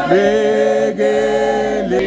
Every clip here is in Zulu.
Bekele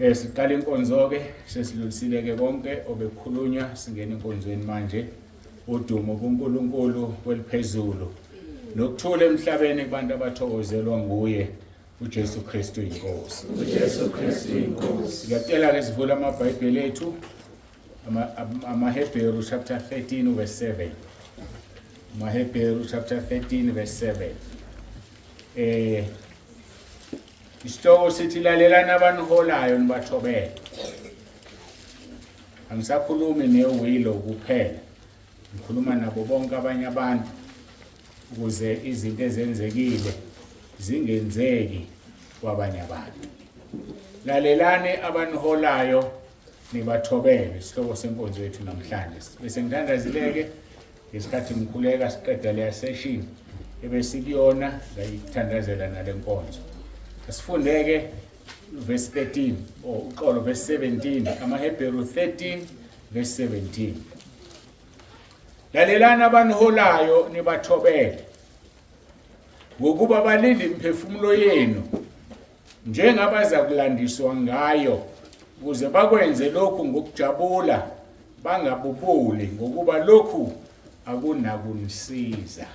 Siqala inkonzo ke sesidlulisile ke konke obekukhulunywa, singena enkonzweni manje. Udumo kuNkulunkulu kweliphezulu nokuthula emhlabeni kubantu abathokozelwa nguye uJesu Kristu inkosi. UJesu Kristu inkosi. Ngiyacela ke sivule amaBhayibheli ethu, amaHebheru chapter 13 verse 7. AmaHebheru chapter 13 verse 7. Isihloko sithi lalelani abaniholayo nibathobele. Angisakhulumi newilo kuphela, ngikhuluma nabo bonke abanye abantu ukuze izinto ezenzekile zingenzeki kwabanye abantu. Lalelani abaniholayo nibathobele, isihloko senkonzo yethu namhlanje. Bese ngithandazileke ngesikhathi ngikhuleka siqeda leya session ebesikuyona, ngayithandazela nale nkonzo. Asifundeke verse 13 or uxolo verse 17, amaHebheru 13 verse 17. Lalelani abaniholayo nibathobele, ngokuba balinda imiphefumulo yenu njengabaza kulandiswa ngayo, ukuze bakwenze lokhu ngokujabula bangabubuli, ngokuba lokhu akunakunisiza.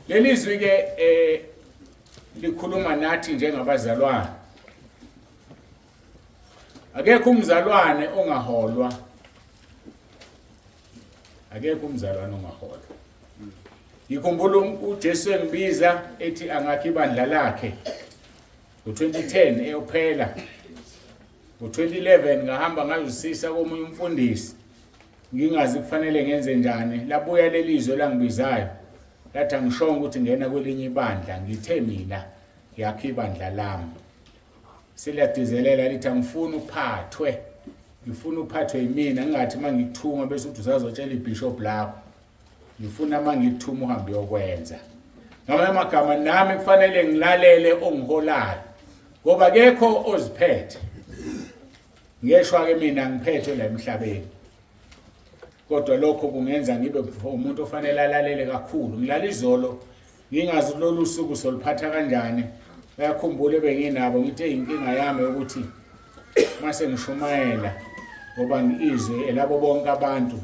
Leli zwi ke likhuluma nathi njengabazalwane. Akekho umzalwane ongaholwa, akekho umzalwane ongaholwa. Ngikhumbula uJesu engibiza ethi angakhe ibandla lakhe ngo-2010 eyophela. Ngo-2011 ngahamba ngazwisisa komunye umfundisi, ngingazi kufanele ngenze njani. Labuya lelizwe langibizayo lathi angishongo ukuthi ngena kwelinye ibandla, ngithe mina ngiyakha ibandla lami. Seliyadizelela lithi angifuni uphathwe, ngifuna uphathwe yimina, ngingathi uma ngikuthuma bese uthi usazotshela ibishop lakho, ngifuna uma ngikuthuma uhambe uyokwenza. Ngamanye amagama nami kufanele ngilalele ongiholayo, ngoba akekho oziphethe. Ngeshwa ke mina ngiphethe la emhlabeni, kodwa lokho kungenza ngibe umuntu ofanele alalele kakhulu. Ngilala izolo ngingazi lolu suku soluphatha kanjani. Bayakhumbula ebenginabo, ngithe inkinga yami ukuthi mase ngishumayela ngoba ngizwe elabo bonke abantu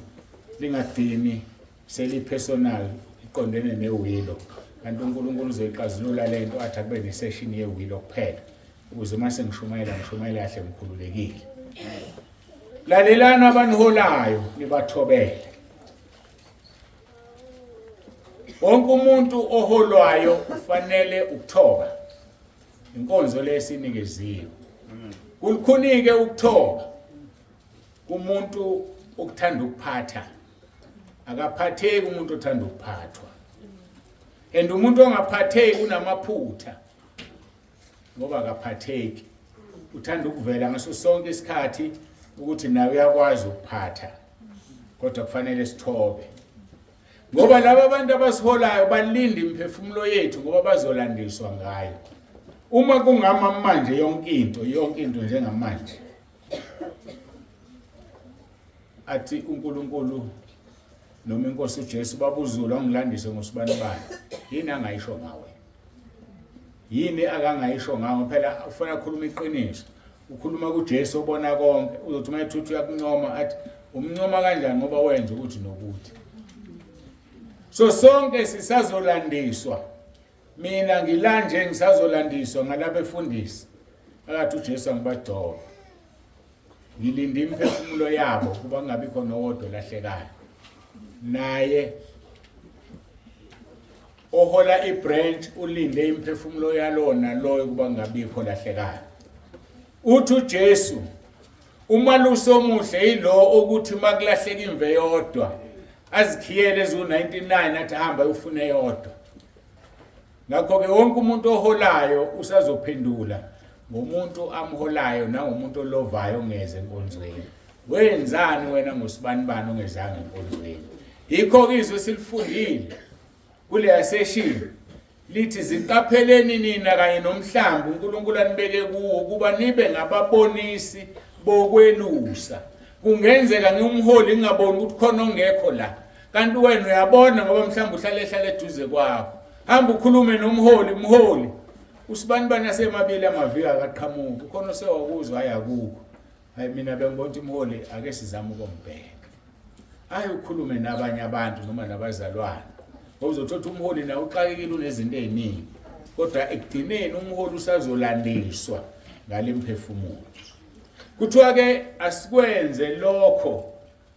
lingagcini seli-personal iqondene newilo, kanti uNkulunkulu uzoyixazulula lento athi akube ne-session yewilo kuphela, ukuze mase ngishumayela ngishumayela kahle ngikhululekile. Lalelani abaniholayo nibathobele. Wonke umuntu oholwayo ufanele ukuthoba. Inkonzo lesinikeziwe. Kulikhunike ukuthoba kumuntu okuthanda ukuphatha. Akaphatheki umuntu othanda ukuphathwa. And umuntu ongaphatheki unamaphutha ngoba akaphatheki. Uthanda ukuvela ngaso sonke isikhathi ukuthi nawe uyakwazi ukuphatha. Kodwa kufanele sithobe. Ngoba laba abantu abasiholayo balinda imiphefumulo yethu ngoba bazolandiswa ngayo. Uma kungama manje yonke into, yonke into njengamanje. Athi uNkulunkulu noma inkosi uJesu babuzulu angilandise ngosibani bani. Yini angayisho ngawe? Yini akangayisho ngawo phela ufuna ukukhuluma iqiniso. Ukhuluma kuJesu obona konke, uzothi uma ethuthu uyakuncoma athi umncoma kanjani ngoba wenza ukuthi nokuthi. So sonke sisazolandiswa. Mina ngila nje ngisazolandiswa ngalabefundisi. Akathi uJesu angibagcoba. Ngilinde imiphefumulo yabo kuba kungabikho nowodwa olahlekayo. Naye ohola ibranch ulinde imiphefumulo yalona loyo kuba kungabikho olahlekayo. Uthi uJesu umalusi omuhle yilo okuthi makulahleka imve eyodwa azikhiyele eziwu-99 athi hamba uyofuna eyodwa. Ngakho-ke wonke umuntu oholayo usazophendula ngomuntu amholayo nangomuntu olovayo ongeze enkonzweni. Wenzani wena ngosibanibani ongezanga enkonzweni? Yikho-ke izwi esilifundile kuleya session lithi ziqapheleni nina kanye nomhlambi uNkulunkulu anibeke kuwo ukuba nibe ngababonisi bokwelusa. Kungenzeka ngiwumholi ngingaboni ukuthi khona ongekho la. Kanti wena uyabona ngoba mhlawumbe uhlale ehlale eduze kwakho. Hamba ukhulume nomholi, mholi. Usibanibani asemabili amaviki akaqhamuki. Ukhona osewakuzwa hayi akukho. Hayi mina bengibona ukuthi umholi ake sizame ukumbheka. Hayi ukhulume nabanye abantu noma nabazalwane. Ngoba uzothola umholi nawe uxakekile unezinto eziningi. Kodwa ekugcineni umholi usazolandiswa ngale mphefumulo. Kuthiwa ke asikwenze lokho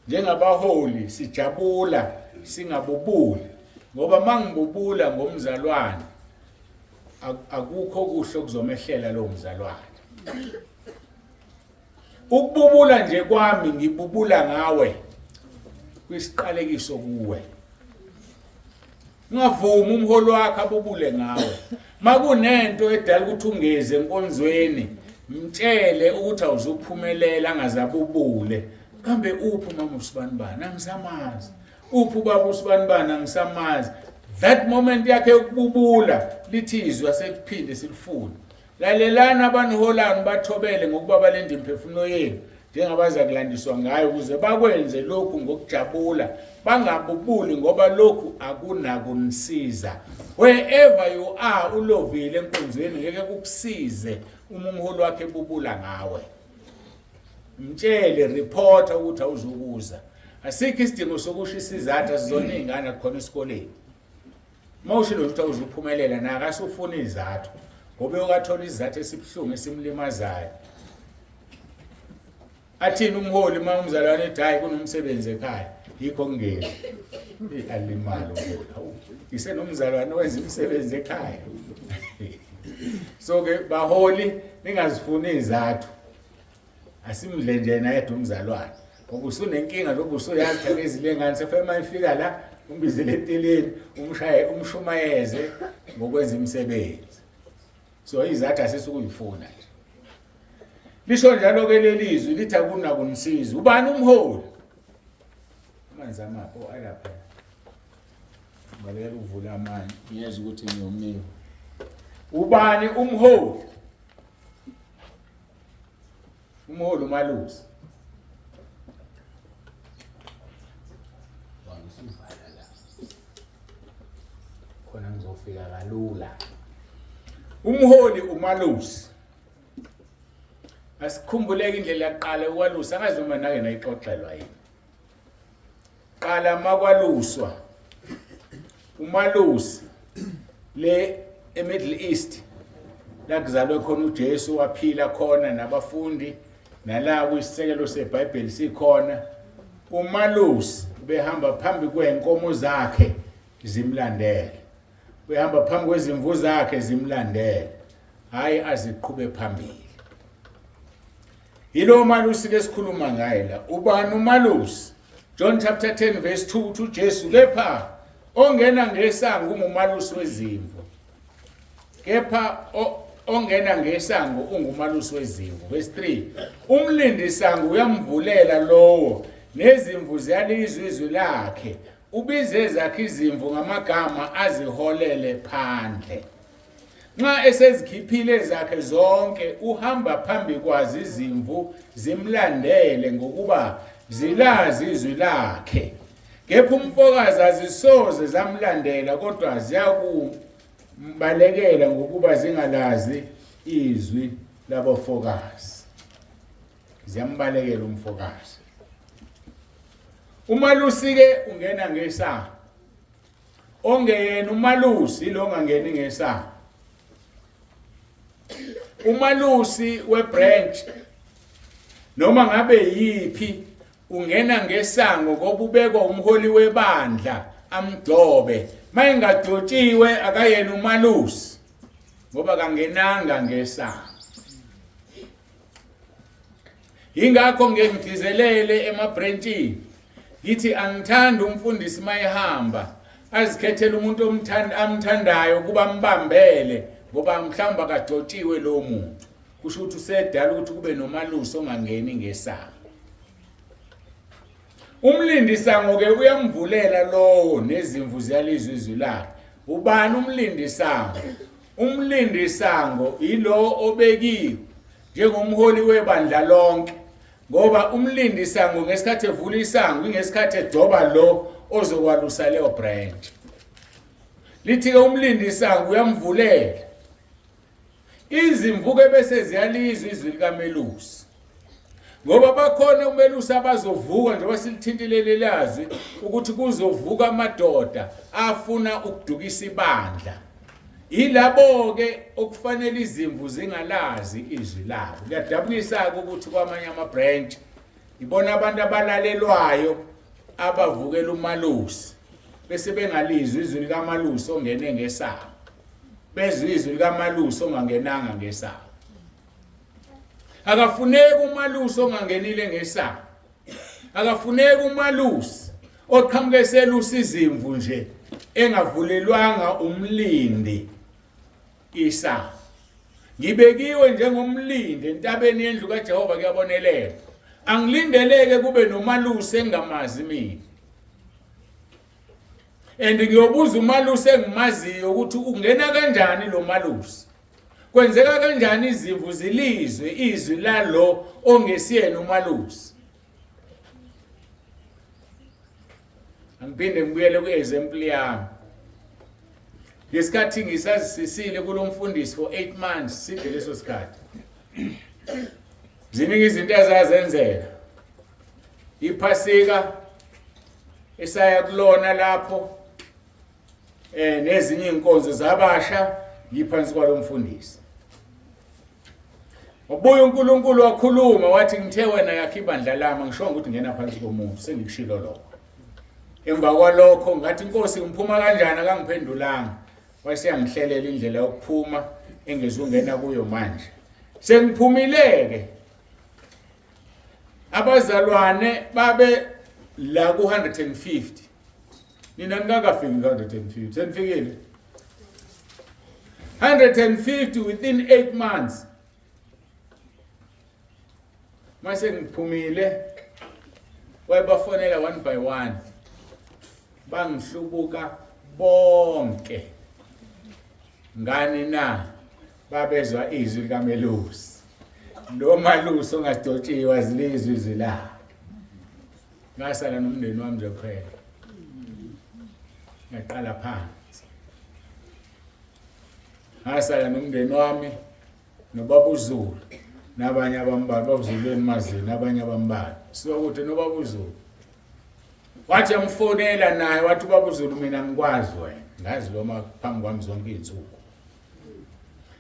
njengabaholi sijabula singabubuli ngoba mangibubula ngomzalwane akukho kuhle okuzomehlela lowo mzalwane. Ukububula nje kwami ngibubula ngawe kwisiqalekiso kuwe. Ungavumi umholi wakho abubule ngawe. Makunento edala ukuthi ungeze enkonzweni, mtshele ukuthi awuzuphumelela angaze abubule. Kambe uphi umama usibanibani? Angisamazi. Uphi ubaba usibanibani? Angisamazi. That moment yakhe yokububula lithi izwi asekuphinde silifune. Lalelani abaniholayo nibathobele ngokuba balinde imiphefumulo yenu njengabaza kulandiswa ngayo ukuze bakwenze lokhu ngokujabula bangabubuli ngoba lokhu akunakunisiza. Wherever you are ulovile enkonzweni ngeke kukusize uma umholi wakhe ebubula ngawe. Mtshele reporter ukuthi awuzukuza. Asikho isidingo sokusho isizathu asizona izingane khona esikoleni. Uma ushilo ukuthi awuzuphumelela na akasufuna izathu ngoba uyokathola isizathu esibuhlungu esimlimazayo. Athini umholi uma umzalwane ethi hayi kunomsebenzi ekhaya yikho kungeni. Alimala umholi. Hawu ngisenomzalwane owenza imisebenzi ekhaya. So ke baholi ningazifuni izathu. Asimdle nje yena yedwa umzalwane. Ngoba usunenkinga lokhu usuyazi thana izilengane sefanele uma ifika la umbizele etileni umshaye umshumayeze ngokwenza imisebenzi. So izathu asisukuyifuna nje. Lisho njalo ke leli zwi lithi akunakunisiza. Ubani umholi? Amanzi amapho alapha. Balekela ukuvula amanye. Ngiyezwa ukuthi ngiyomiwe. Ubani umholi? Umholi umalusi. Wangisivala la. Khona ngizofika kalula. Umholi umalusi. Asikhumbuleke indlela yaqala ukwalusa angazi noma nake nayixoxelwa yini. Qala makwaluswa umalusi le eMiddle East la kuzalwe khona uJesu waphila khona nabafundi nala kwisisekelo seBhayibheli sikhona umalusi ubehamba phambi kwenkomo zakhe zimlandele uyahamba phambi kwezimvu zakhe zimlandele hayi aziqhube phambili Yilo malusi ke sikhuluma ngaye la. Ubani umalusi? John chapter 10 verse 2 uthi uJesu kepha ongena ngesango ungumalusi wezimvu. Kepha ongena ngesango ungumalusi wezimvu. Verse 3 umlindi sango uyamvulela lowo nezimvu ziyalizwa izwi lakhe. Ubize ezakhe izimvu ngamagama aziholele phandle. Nxa esezikhiphile ezakhe zonke uhamba phambi kwazo izimvu zimlandele ngokuba zilazi izwi lakhe. Kepha umfokazi azisoze zamlandela kodwa ziyaku ziyambalekela ngokuba zingalazi izwi labafokazi. Ziyambalekela umfokazi. Umalusi ke ungena ngesango. Ongeyena umalusi lo ongangeni ngesango. Umalusi webranch noma ngabe yiphi ungena ngesango ngoba ubekwa umholi webandla amgcobe. Mayengadotshiwe akayena umalusi ngoba kangenanga ngesango. Yingakho ngeke ngigcizelele emabhrentshini ngithi angithandi umfundisi mayehamba azikhethele umuntu omthanda amthandayo kuba ambambele ngoba mhlawumbe akagcotshiwe lowo muntu. Kusho ukuthi usedala ukuthi kube nomalusi ongangeni ngesango. Umlindisango ke uyamvulela lowo nezimvu ziyalizwa izwi lakhe. Ubani umlindisango? Umlindisango ilo obekiwe njengomholi webandla lonke ngoba umlindisango ngesikhathi evula isango ingesikhathi egcoba lo ozokwalusa leyo branch. Lithi ke umlindisango uyamvulela. Izimvu ke bese ziyalizwa izwi likamelusi. Ngoba bakhona umelusi abazovuka njengoba silithintile lelazwi ukuthi kuzovuka amadoda afuna ukudukisa ibandla. Yilabo-ke okufanele izimvu zingalazi izwi labo. Kuyadabukisa-ke ukuthi kwamanye ama-branch ibona abantu abalalelwayo abavukela umalusi bese bengalizwi izwi likamalusi ongene ngesango, bezwe izwi likamalusi ongangenanga ngesango. Akafuneki umalusi ongangenile ngesango. Akafuneki umalusi oqhamuke eselusa izimvu nje engavulelwanga umlindi isango. Ngibekiwe njengomlindi entabeni yendlu kaJehova kuyabonelela. Angilindeleke kube nomalusi engamazi mina. And ngiyobuza umalusi engimaziyo ukuthi ungena kanjani lo malusi. Kwenzeka kanjani izimvu zilizwe izwi lalo ongesiyena umalusi. Angiphinde ngibuyele ku-example yami. Ngesikhathi ngisazisisile kulo mfundisi for 8 months side leso sikhathi. Ziningi izinto ezazenzeka. Iphasika esaya kulona lapho nezinye inkonzo zabasha ngiphansi kwalomfundisi. Wabuya uNkulunkulu wakhuluma wathi ngithe wena yakhe ibandla lami ngisho ukuthi ngena phansi komuntu sengikushilo lokho. Emva kwalokho ngathi inkosi ngiphuma kanjani akangiphendulanga. Wayeseyangihlelela indlela yokuphuma engizungena kuyo manje. Sengiphumileke abazalwane babe la ku 150. Nina nikakafiki ku 150. Senifikile? 150 within 8 months. Mase ngiphumile wayebafonela one by one. Bangihlubuka bonke. Ngani na? Babezwa izwi likamelusi. Lo malusi ongadotshiwe azilizwi izwi lakhe. Ngasala nomndeni wami nje kuphela. Ngaqala phansi. Ngasala nomndeni wami nobaba uZulu nabanye abambalwa, baba uZulu enimazini nabanye abambalwa. Suka kude nobaba uZulu. Wathi amfonela naye wathi ubaba uZulu mina ngikwazi wena. Ngazi loma phambi kwami zonke izinsuku.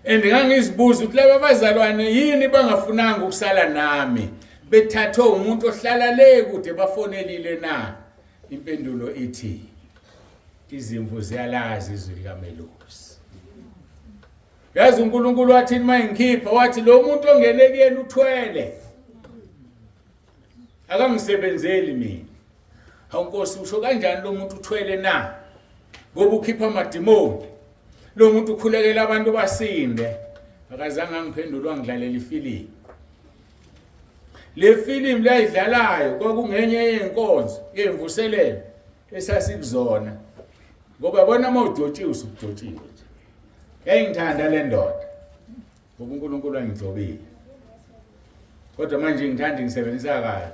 And ngangizibuza ukuthi laba bazalwane yini bangafunanga ukusala nami bethathwe umuntu ohlala le kude bafonelile na? Impendulo ithi izimvu ziyalazi izwi likamelusi. Yazi uNkulunkulu wathini mayengikhipha wathi lo muntu ongene kuyena uthwele. Akangisebenzeli mina. Hawu Nkosi usho kanjani lo muntu uthwele na? Ngoba ukhipha amadimoni. Lo muntu ukhulekela abantu basinde. Akazange angiphendule wangidlalela ifilimu. Le filimu layidlalayo kwakungenye yenkonzo yemvuselelo esasikuzona. Ngoba bona uma udotshiwe usudotshiwe nje. Yayingithanda le ndoda. Ngoba uNkulunkulu wangigcobile. Kodwa manje ngithanda ngisebenzisa kabi.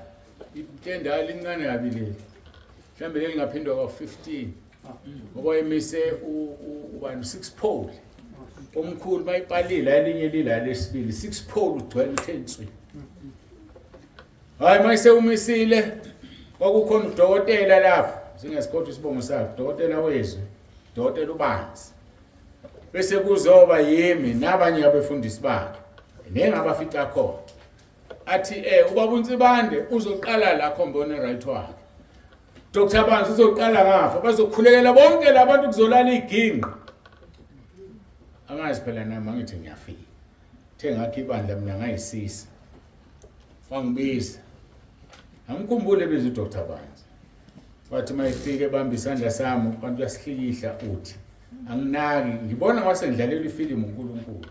Itende lincane kabi leli. Mhlawumbe leli ngaphindwa kwa-15. Ngoba emise ubani six pole. Omkhulu bayipalile elinye lila lesibili six pole ugcwele uthe nswi. Hayi mayise umisile kwakukhona udokotela lapho singesikhothi isibongo sakhe dokotela wezwi dokotela ubanzi bese kuzoba yimi nabanye abefundisi bakhe nengabafica khona athi eh ubaba uNsibande uzoqala la khombone right wakhe Dr Banzi uzoqala ngafa bazokhulekela bonke labantu kuzolala iginqi angazi phela nami angithi ngiyafika the ngakho ibandla mina ngayisisa wangibiza angikhumbule ebiza uDr Banzi wathi uma efika ebamba isandla sami kanti uyasihlikihla uthi anginaki ngibona ngase ngidlalela ifilimu uNkulunkulu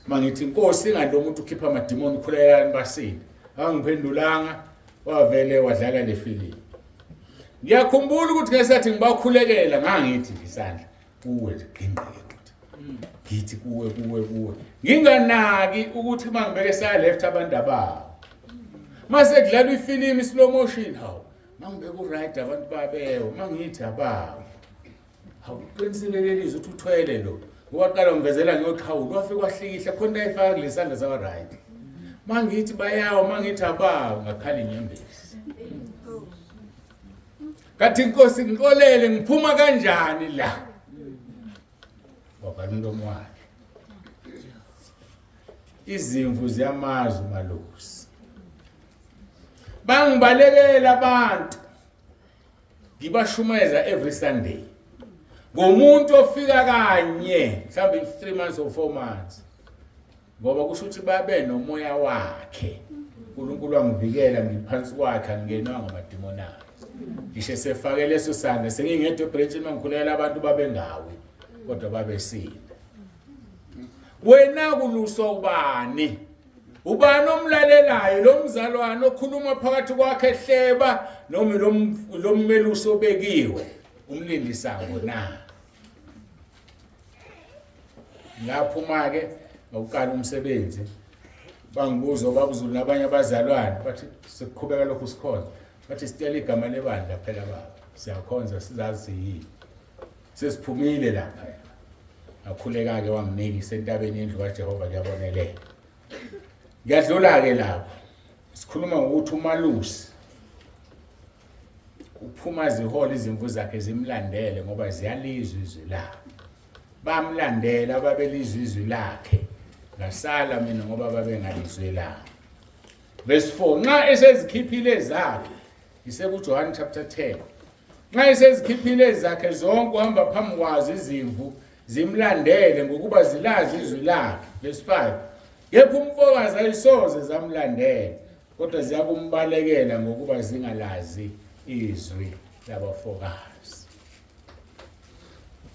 mangithi inkosi ingani lo muntu ukhipha amadimoni ukhulelani basile angiphendulanga wavele wadlala le filimu ngiyakhumbula ukuthi ngesathi ngibakhulekela ngangithi isandla kuwe ginqike ukuthi ngithi kuwe kuwe kuwe nginganaki ukuthi uma ngibeke sa left abantu ababo mase kudlalwa ifilimu slow motion hawu mangibeka uright abantu babewo mangithi abawo hawu uqinisile lelizwi ukuthi uthwele lo waqala ngivezela ngiyoxhawula wafike wahlikihla khona into ayifaka kulesandla saka right mangithi bayawo mangithi abawo ngakhala inyembezi kathi inkosi ngixolele ngiphuma kanjani la wavala umlomo wakhe izimvu ziyamazi umalusi bangibalekela abantu ngibashumayeza every Sunday ngomuntu ofika kanye mhlawumbe 3 months or 4 months ngoba kusho ukuthi babe nomoya wakhe uNkulunkulu wangivikela ngiphansi kwakhe angingenwanga amadimoni akhe ngisho sefake leso sandla sengingedwa ebranchini mangikhulekela abantu babengawi kodwa babesinda wena kuluswa ubani ubani omlalelayo lo mzalwane okhuluma phakathi kwakhe ehleba noma lo mmelusi obekiwe umlindisango na Ngaphuma-ke ngokuqala umsebenzi bangibuza obabuzulu nabanye abazalwane bathi sikuqhubeka lokhu sikhonza bathi sitshela igama lebandla phela baba siyakhonza sizazi siyini sesiphumile lapha ngakhuleka-ke wanginika isentabeni yendlu kaJehova kuyabonelela ngiyadlula-ke lapho sikhuluma ngokuthi umalusi uphuma zihola izimvu zakhe zimlandele ngoba ziyalizwa izwi lakhe bamlandela babelizwa izwi lakhe ngasala mina ngoba babengalizwelanga verse 4 nxa esezikhiphile zakhe isekuJohn chapter 10 nxa esezikhiphile zakhe zonke uhamba phambi kwazo izimvu zimlandele ngokuba zilazi izwi lakhe verse 5 kepha umfokazi ayisoze zamlandela kodwa ziyakumbalekela ngokuba zingalazi izwi labafokazi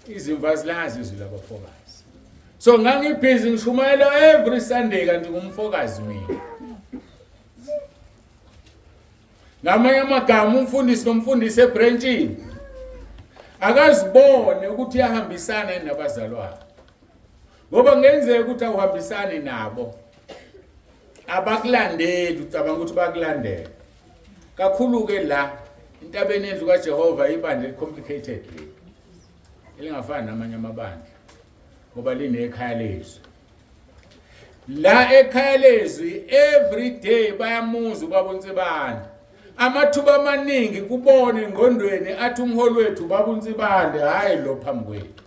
izimvu azilazi izwi labafokazi so ngangibhizi ngishumayela every Sunday kanti ngumfokazi mina ngamanye amagama umfundisi nomfundisi ebrentshini akazibone ukuthi uyahambisana nabazalwane ngoba kungenzeka ukuthi awuhambisani nabo abakulandeli ucabanga ukuthi bakulandela kakhulu-ke la intabeni yendlu kaJehova ibandla elicomplicated le elingafani namanye amabandla ngoba linekhaya lezwi la ekhaya lezwi every day bayamuza ubaba uNsibande amathuba amaningi kubona engqondweni athi umholi wethu ubaba uNsibande hhayi lo phambi kwethu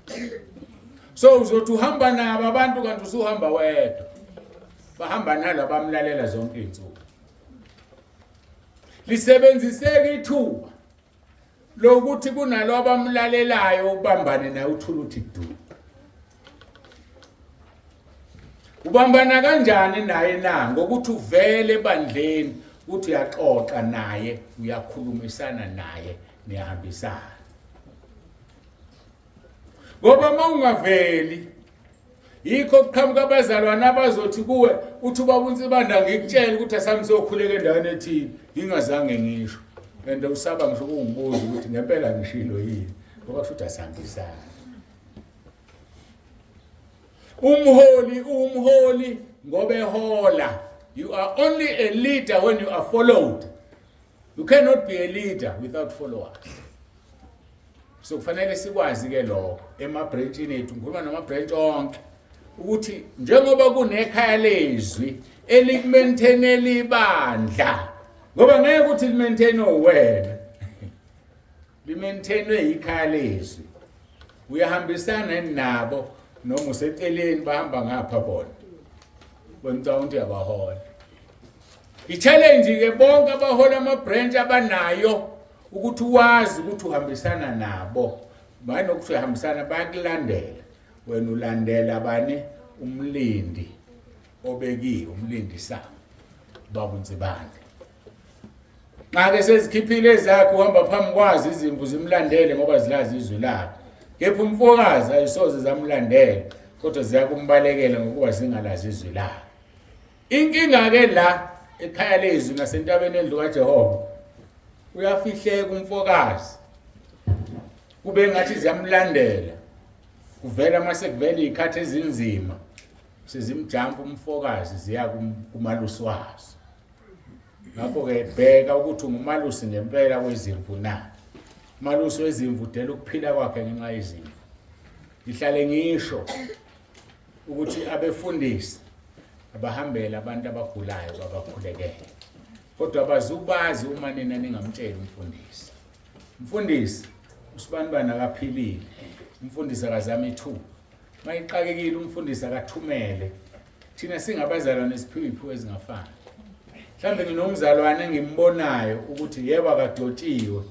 so uzothi uhamba nabo abantu kanti usuhamba wedwa bahamba nalo abamlalela zonke iy'nsuku lisebenziseke ithuba lokuthi kunalo abamlalelayo ubambane naye uthula uthi du ubambana kanjani naye na ngokuthi uvele ebandleni uthi uyaxoxa naye uyakhulumisana naye niyahambisana ngoba uma ungaveli yikho kuqhamuka abazalwane abazothi kuwe uthi ubaba uNsibanda ngikutshela ukuthi asami siyokhuleka endaweni ethile ngingazange ngisho and usaba ngisho ukungibuza ukuthi ngempela ngishilo yini ngoba kusho ukuthi asihambisani umholi umholi ngoba ehola you are only a leader when you are followed you cannot be a leader without followers. So kufanele sikwazi ke lokho emabranchini ethu, ngikhuluma namabranch onke, ukuthi njengoba kunekhaya lezwi elikumaintainela ibandla, ngoba ngeke ukuthi limaintainwe wena, limaintainwe ikhaya lezwi. Uyahambisana nabo noma useceleni, bahamba ngapha bona, bona ukuthi uyabahola. I-challenge ke bonke abahola ama-branch abanayo ukuthi wazi ukuthi uhambisana nabo, banokuthi uyahambisana, bayakulandela wena. Ulandela bani? Umlindi obekiwe, umlindi sango, baba uNsibande. Nxa-ke sezikhiphile ezakhe, uhamba phambi kwazo izimvu, zimlandele ngoba zilazi izwi lakhe. Kepha umfokazi ayisoze zamlandela, kodwa ziyakumbalekela ngokuba zingalazi izwi lakhe. Inkinga-ke la ekhaya lezwi nasentabeni endlu kaJehova, uyafihleka umfokazi, kube ngathi ziyamlandela. Kuvela mase kuvela iy'khathi ezinzima, sezimjampa umfokazi, ziya kumalusi wazo. Ngakho-ke bheka ukuthi ungumalusi ngempela wezimvu na. Umalusi wezimvu udela ukuphila kwakhe ngenxa yezimvu. Ngihlale ngisho ukuthi abefundisi abahambele abantu abagulayo babakhulekele, kodwa bazubazi uma nina ningamtsheli umfundisi. Mfundisi, usibanibani akaphilile, umfundisi akazame ithuba. Mayixakekile umfundisi akathumele. Thina singabazalwane siphiwe iphiwo ezingafani. Mhlawumbe nginomzalwane engimbonayo ukuthi yebo akagcotshiwe,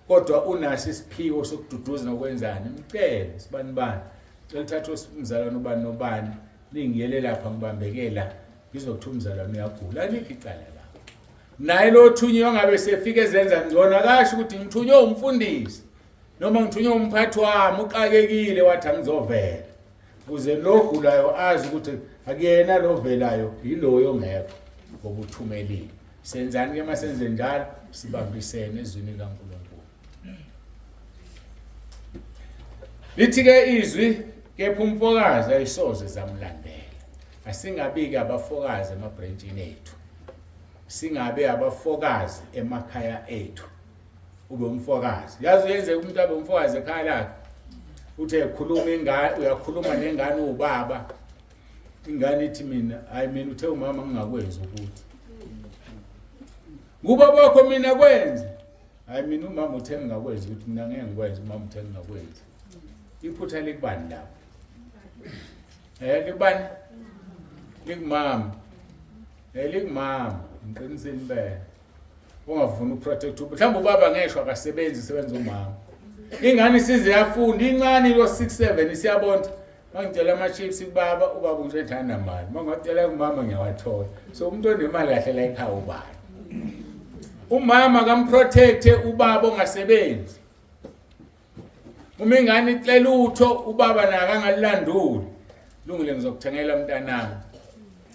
kodwa unaso isiphiwo sokududuza nokwenzani. Mcele, sibanibani, cela uthathe umzalwane ubani nobani ningiyele lapha, ngibambekela, ngizokuthiwa umzalwane uyagula. Alikho icala lapho. Naye lo thunyiwe ongabe sefike ezenza ngcono, akasho ukuthi ngithunywe umfundisi noma ngithunywe umphathi wami, uxakekile wathi angizovela, ukuze lo gulayo azi ukuthi akuyena lo velayo, yiloyo ongekho ngoba uthumelile. Senzani ke masenze njalo? Sibambisene ezwini likaNkulunkulu. Lithi ke izwi, kepha umfokazi ayisoze zamlandela. Asingabiki abafokazi emabhrentshini ethu, singabe abafokazi emakhaya ethu. Ube umfokazi, yazi uyenzeka umuntu abe umfokazi ekhaya lakhe, uthi ekhuluma ingane, uyakhuluma nengane ubaba, ingane ithi mina hayi, mina uthe umama ngingakwenzi ukuthi kuba bakho, mina kwenze, hayi mina umama uthe ngingakwenzi ukuthi mina ngeke ngikwenze, umama uthe ngingakwenzi. Iphutha likubani lapho? Likubani? Likumama. Likumama, ngiqinisile impela. Ungafuni ukuprotect, mhlawumbe ubaba ngesho akasebenzi, sebenza umama. Ingane isize yafunda, incane lo 6 7, isiyabona mangicela ama-chips kubaba, ubaba unje ethanda mali, mangicela kumama ngiyawathola. So umuntu onemali kahle la ekhaya ubani? Umama kamprotecte ubaba ongasebenzi. Uma ingane icela utho, ubaba naka angalilanduli. Lungile, ngizokuthengela mntanami.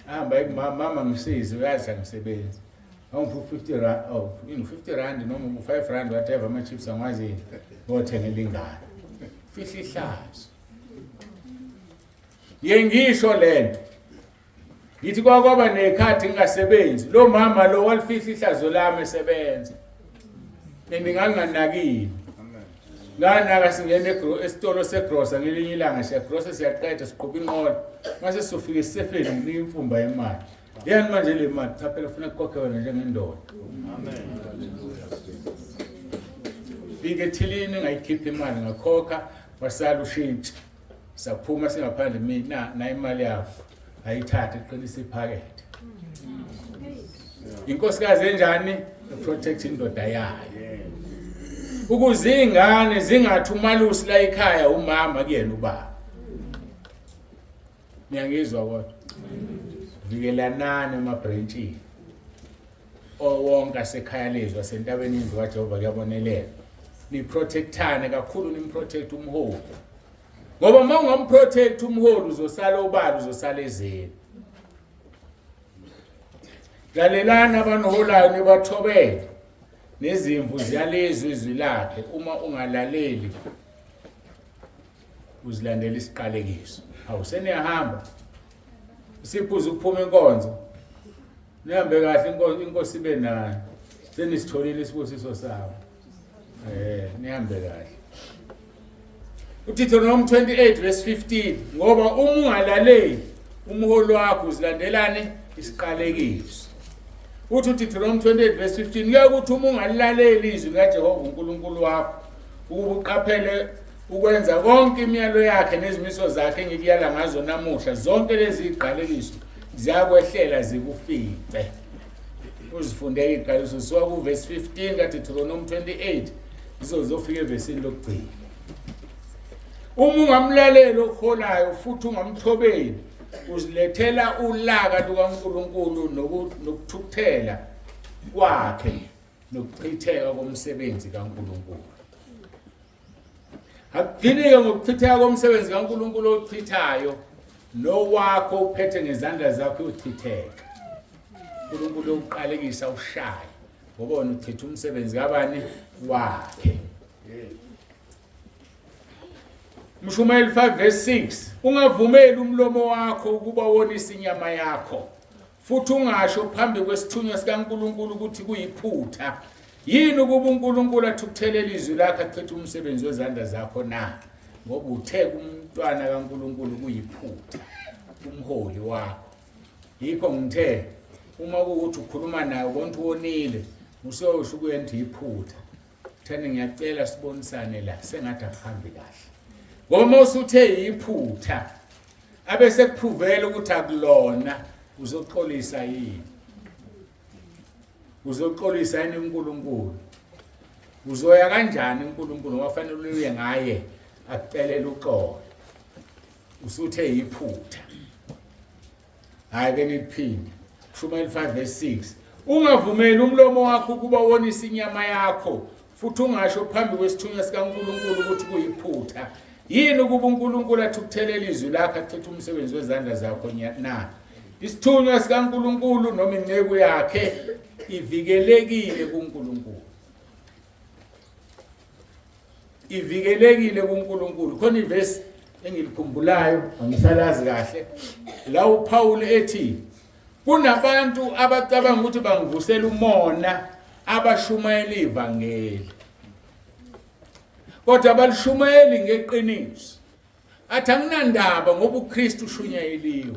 Hamba kumama, mama ngisize, uyazi angisebenzi, awungipha 50 rand, oh ini 50 rand noma u5 rand, whatever, ama chips, angwazi, ngothengela ingane. Fihla ihlazo. Ye ngisho lento, ngithi kwakwaba nekhathi ngingasebenzi, lo mama lo walifihla ihlazo lami esebenza, and nganganakile. Nganaka singena esitolo segrosa ngelinye ilanga, siyagrosa, siyaqeda, siqhuba inqola, mase sofika esisefeni, nginika imfumba yemali. Yani manje le mali, cha phela ufuna kukhokhe wena njengendoda. Fike ethilini, ngayikhipha imali, ngakhokha, wasala ushintshi. Saphuma singaphandle, mina na imali yakho, ayithathe, iqinise iphakethe. Inkosikazi enjani? Protect indoda yayo, ukuze ingane zingathi umalusi la ekhaya umama, kuyena ubaba. Niyangizwa? Kodwa vikelanani emabhrentshini owonke asekhaya lezwi asentabeni indlu kaJehova, kuyabonelela. Niprotectane kakhulu, nimprotect umholi, ngoba uma ungamprotect umholi uzosala obala, uzosala ezeni. Lalelani abaniholayo, nibathobele, nezimvu ziyalizwa izwi lakhe. Uma ungalaleli, uzilandela isiqalekiso. Awu, seniyahamba, siphuza ukuphuma inkonzo. Nihambe kahle, inkosi, inkosi ibe nayo. Senisitholile isibusiso sabo. Nihambe kahle. UDeuteronomy 28 verse 15, ngoba uma ungalaleli umholi wakho uzilandelane isiqalekiso. Uthi uDeuteronomy 28 verse 15, kuyakuthi uma ungalilaleli izwi likaJehova uNkulunkulu wakho, ukuba uqaphele ukwenza konke imiyalo yakhe nezimiso zakhe engikuyala ngazo namuhla, zonke lezi ziqalekiso ziyakwehlela zikufice. Uzifundele iqalekiso zisuka kuvesi 15 kaDeuteronomy 28 zizozofika evesini lokugcina. Uma ungamlaleli okuholayo futhi ungamthobeli, uzilethela ulaka lukaNkulunkulu nokuthukuthela kwakhe nokuchitheka komsebenzi kaNkulunkulu. Akugcini-ke ngokuchitheka komsebenzi kaNkulunkulu ochithayo, nowakho uphethe ngezandla zakho uyochitheka. uNkulunkulu uyokuqalekisa ushaye ngoba wena uchitha umsebenzi kabani wakhe. Mshumayeli 5 verse 6, ungavumeli umlomo wakho ukuba wonise inyama yakho, futhi ungasho phambi kwesithunywa sikaNkulunkulu ukuthi kuyiphutha. Yini ukuba uNkulunkulu athukuthelele izwi lakhe achithe umsebenzi wezandla zakho na? Ngoba uthe kumntwana kaNkulunkulu kuyiphutha, umholi wakho. Yikho ngithe uma kuwukuthi ukhuluma naye ubona ukuthi wonile, usuyosho kuye ngithi iphutha. Thani ngiyacela sibonisane la, sengathi akuhambi kahle. Ngoba uma usuthe iphutha, abe sekuphuvela ukuthi akulona, uzoxolisa yini? Uzoxolisa yini uNkulunkulu? Uzoya kanjani uNkulunkulu ngoba fanele uye ngaye akucelele uxolo. Usuthe iphutha. Hayi ke niphinde. Shumayeli 5 verse 6. Ungavumeli umlomo wakho ukuba wonise inyama yakho, futhi ungasho phambi kwesithunywa sikaNkulunkulu ukuthi kuyiphutha. Yini ukuba uNkulunkulu athukuthelele izwi lakhe achithe umsebenzi wezandla zakho na? Isithunywa sikaNkulunkulu noma inceku yakhe ivikelekile kuNkulunkulu. Ivikelekile kuNkulunkulu. Khona ivesi engilikhumbulayo, angisalazi kahle, la uPaul ethi kunabantu abacabanga ukuthi bangivusela umona abashumayela ivangeli, kodwa abalishumayeli ngeqiniso. Athi anginandaba ngoba uKristu ushunyayeliwe,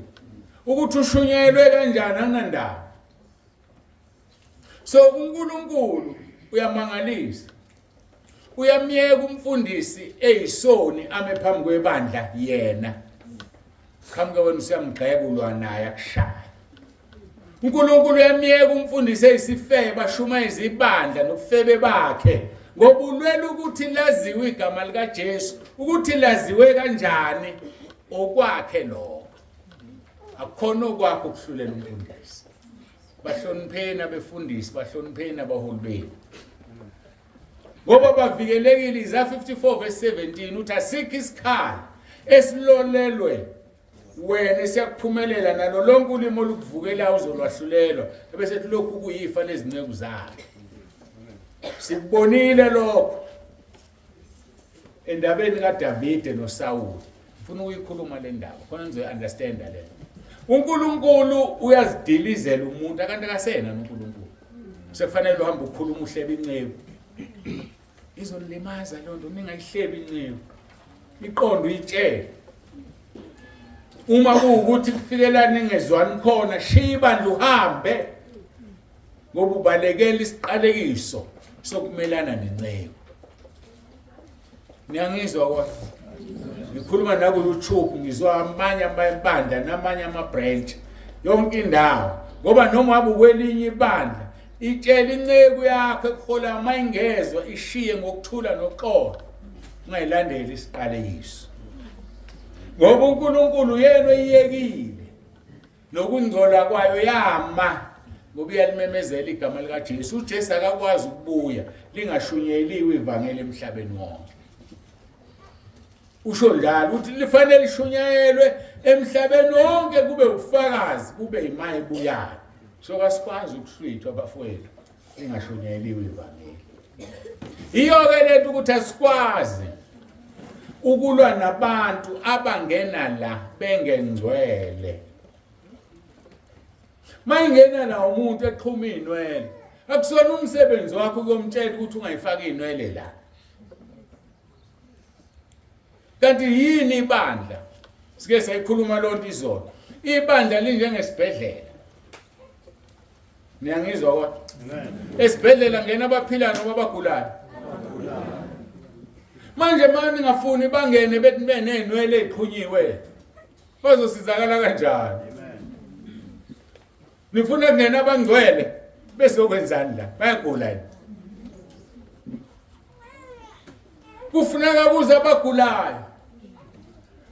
ukuthi ushunyayelwe kanjani anginandaba. So uNkulunkulu uyamangalisa, uyamyeka umfundisi eyisoni ame phambi kwebandla, yena qhamuke wena usuyamgxeka ulwa naye akushaya. uNkulunkulu uyamyeka umfundisi eyisifebe ashumayeze ibandla nobufebe bakhe, ngoba ulwela ukuthi laziwe igama likaJesu, ukuthi laziwe kanjani okwakhe lokho. Akukhona okwakho ukuhlulela umfundisi. Bahlonipheni abefundisi, bahlonipheni abaholi benu, ngoba bavikelekile. Isaiah 54 verse 17 uthi asikho isikhali esilolelwe wena esiyakuphumelela, nalo lonke ulimi olukuvukelayo uzolwahlulelwa, ebese lokhu kuyifa lezinceku zakhe. Sikubonile lokho endabeni kaDavide noSawuli. Ngifuna ukuyikhuluma le ndaba khona nizoyi-understanda le. uNkulunkulu uyazidilizela umuntu akanti akasena noNkulunkulu. Sekufanele uhambe ukhuluma uhlebe inceku, izonilimaza leyo nto. Ningayihlebi inceku, iqonde uyitshele. Uma kuwukuthi kufikela ningezwani khona, shiya ibandla uhambe, ngoba ubalekela isiqalekiso sokumelana nenceku. Niyangizwa kodwa? Ngikhuluma naku-YouTube, ngizwa amanye amabandla namanye ama-branch yonke indawo, ngoba noma ngabe ukwelinye ibandla, itshela inceku yakho ekuhola, uma ingezwa ishiye ngokuthula noxolo, ungayilandeli isiqalekiso, ngoba uNkulunkulu yena oyiyekile nokungcola kwayo yama, ngoba iyalimemezela igama likaJesu. UJesu akakwazi ukubuya lingashunyeliwe ivangeli emhlabeni wonke. Usho njalo ukuthi lifanele lishunyayelwe emhlabeni wonke, kube ubufakazi, kube imali ebuyayo. So kasikwazi ukuhlwithwa abafowethu lingashunyayeliwe ivangeli. Iyo-ke lento ukuthi asikwazi ukulwa nabantu abangena la bengengcwele. Mayingena la umuntu exhuma iy'nwele, akusona umsebenzi wakho ukuyomtshela ukuthi ungayifaki iy'nwele la. Kanti yini ibandla? Sike sayikhuluma lonto izolo. Ibandla linjengesibhedlela. Niyangizwa kodwa? Esibhedlela ngena abaphilayo noma abagulayo. Manje mani ngafuni bangene bethi benenwele eziqhunyiwe. Bazosizakala kanjani? Nifuna kungena abangcwele bezokwenzani la? Bayagula yini? Kufuneka kuze abagulayo.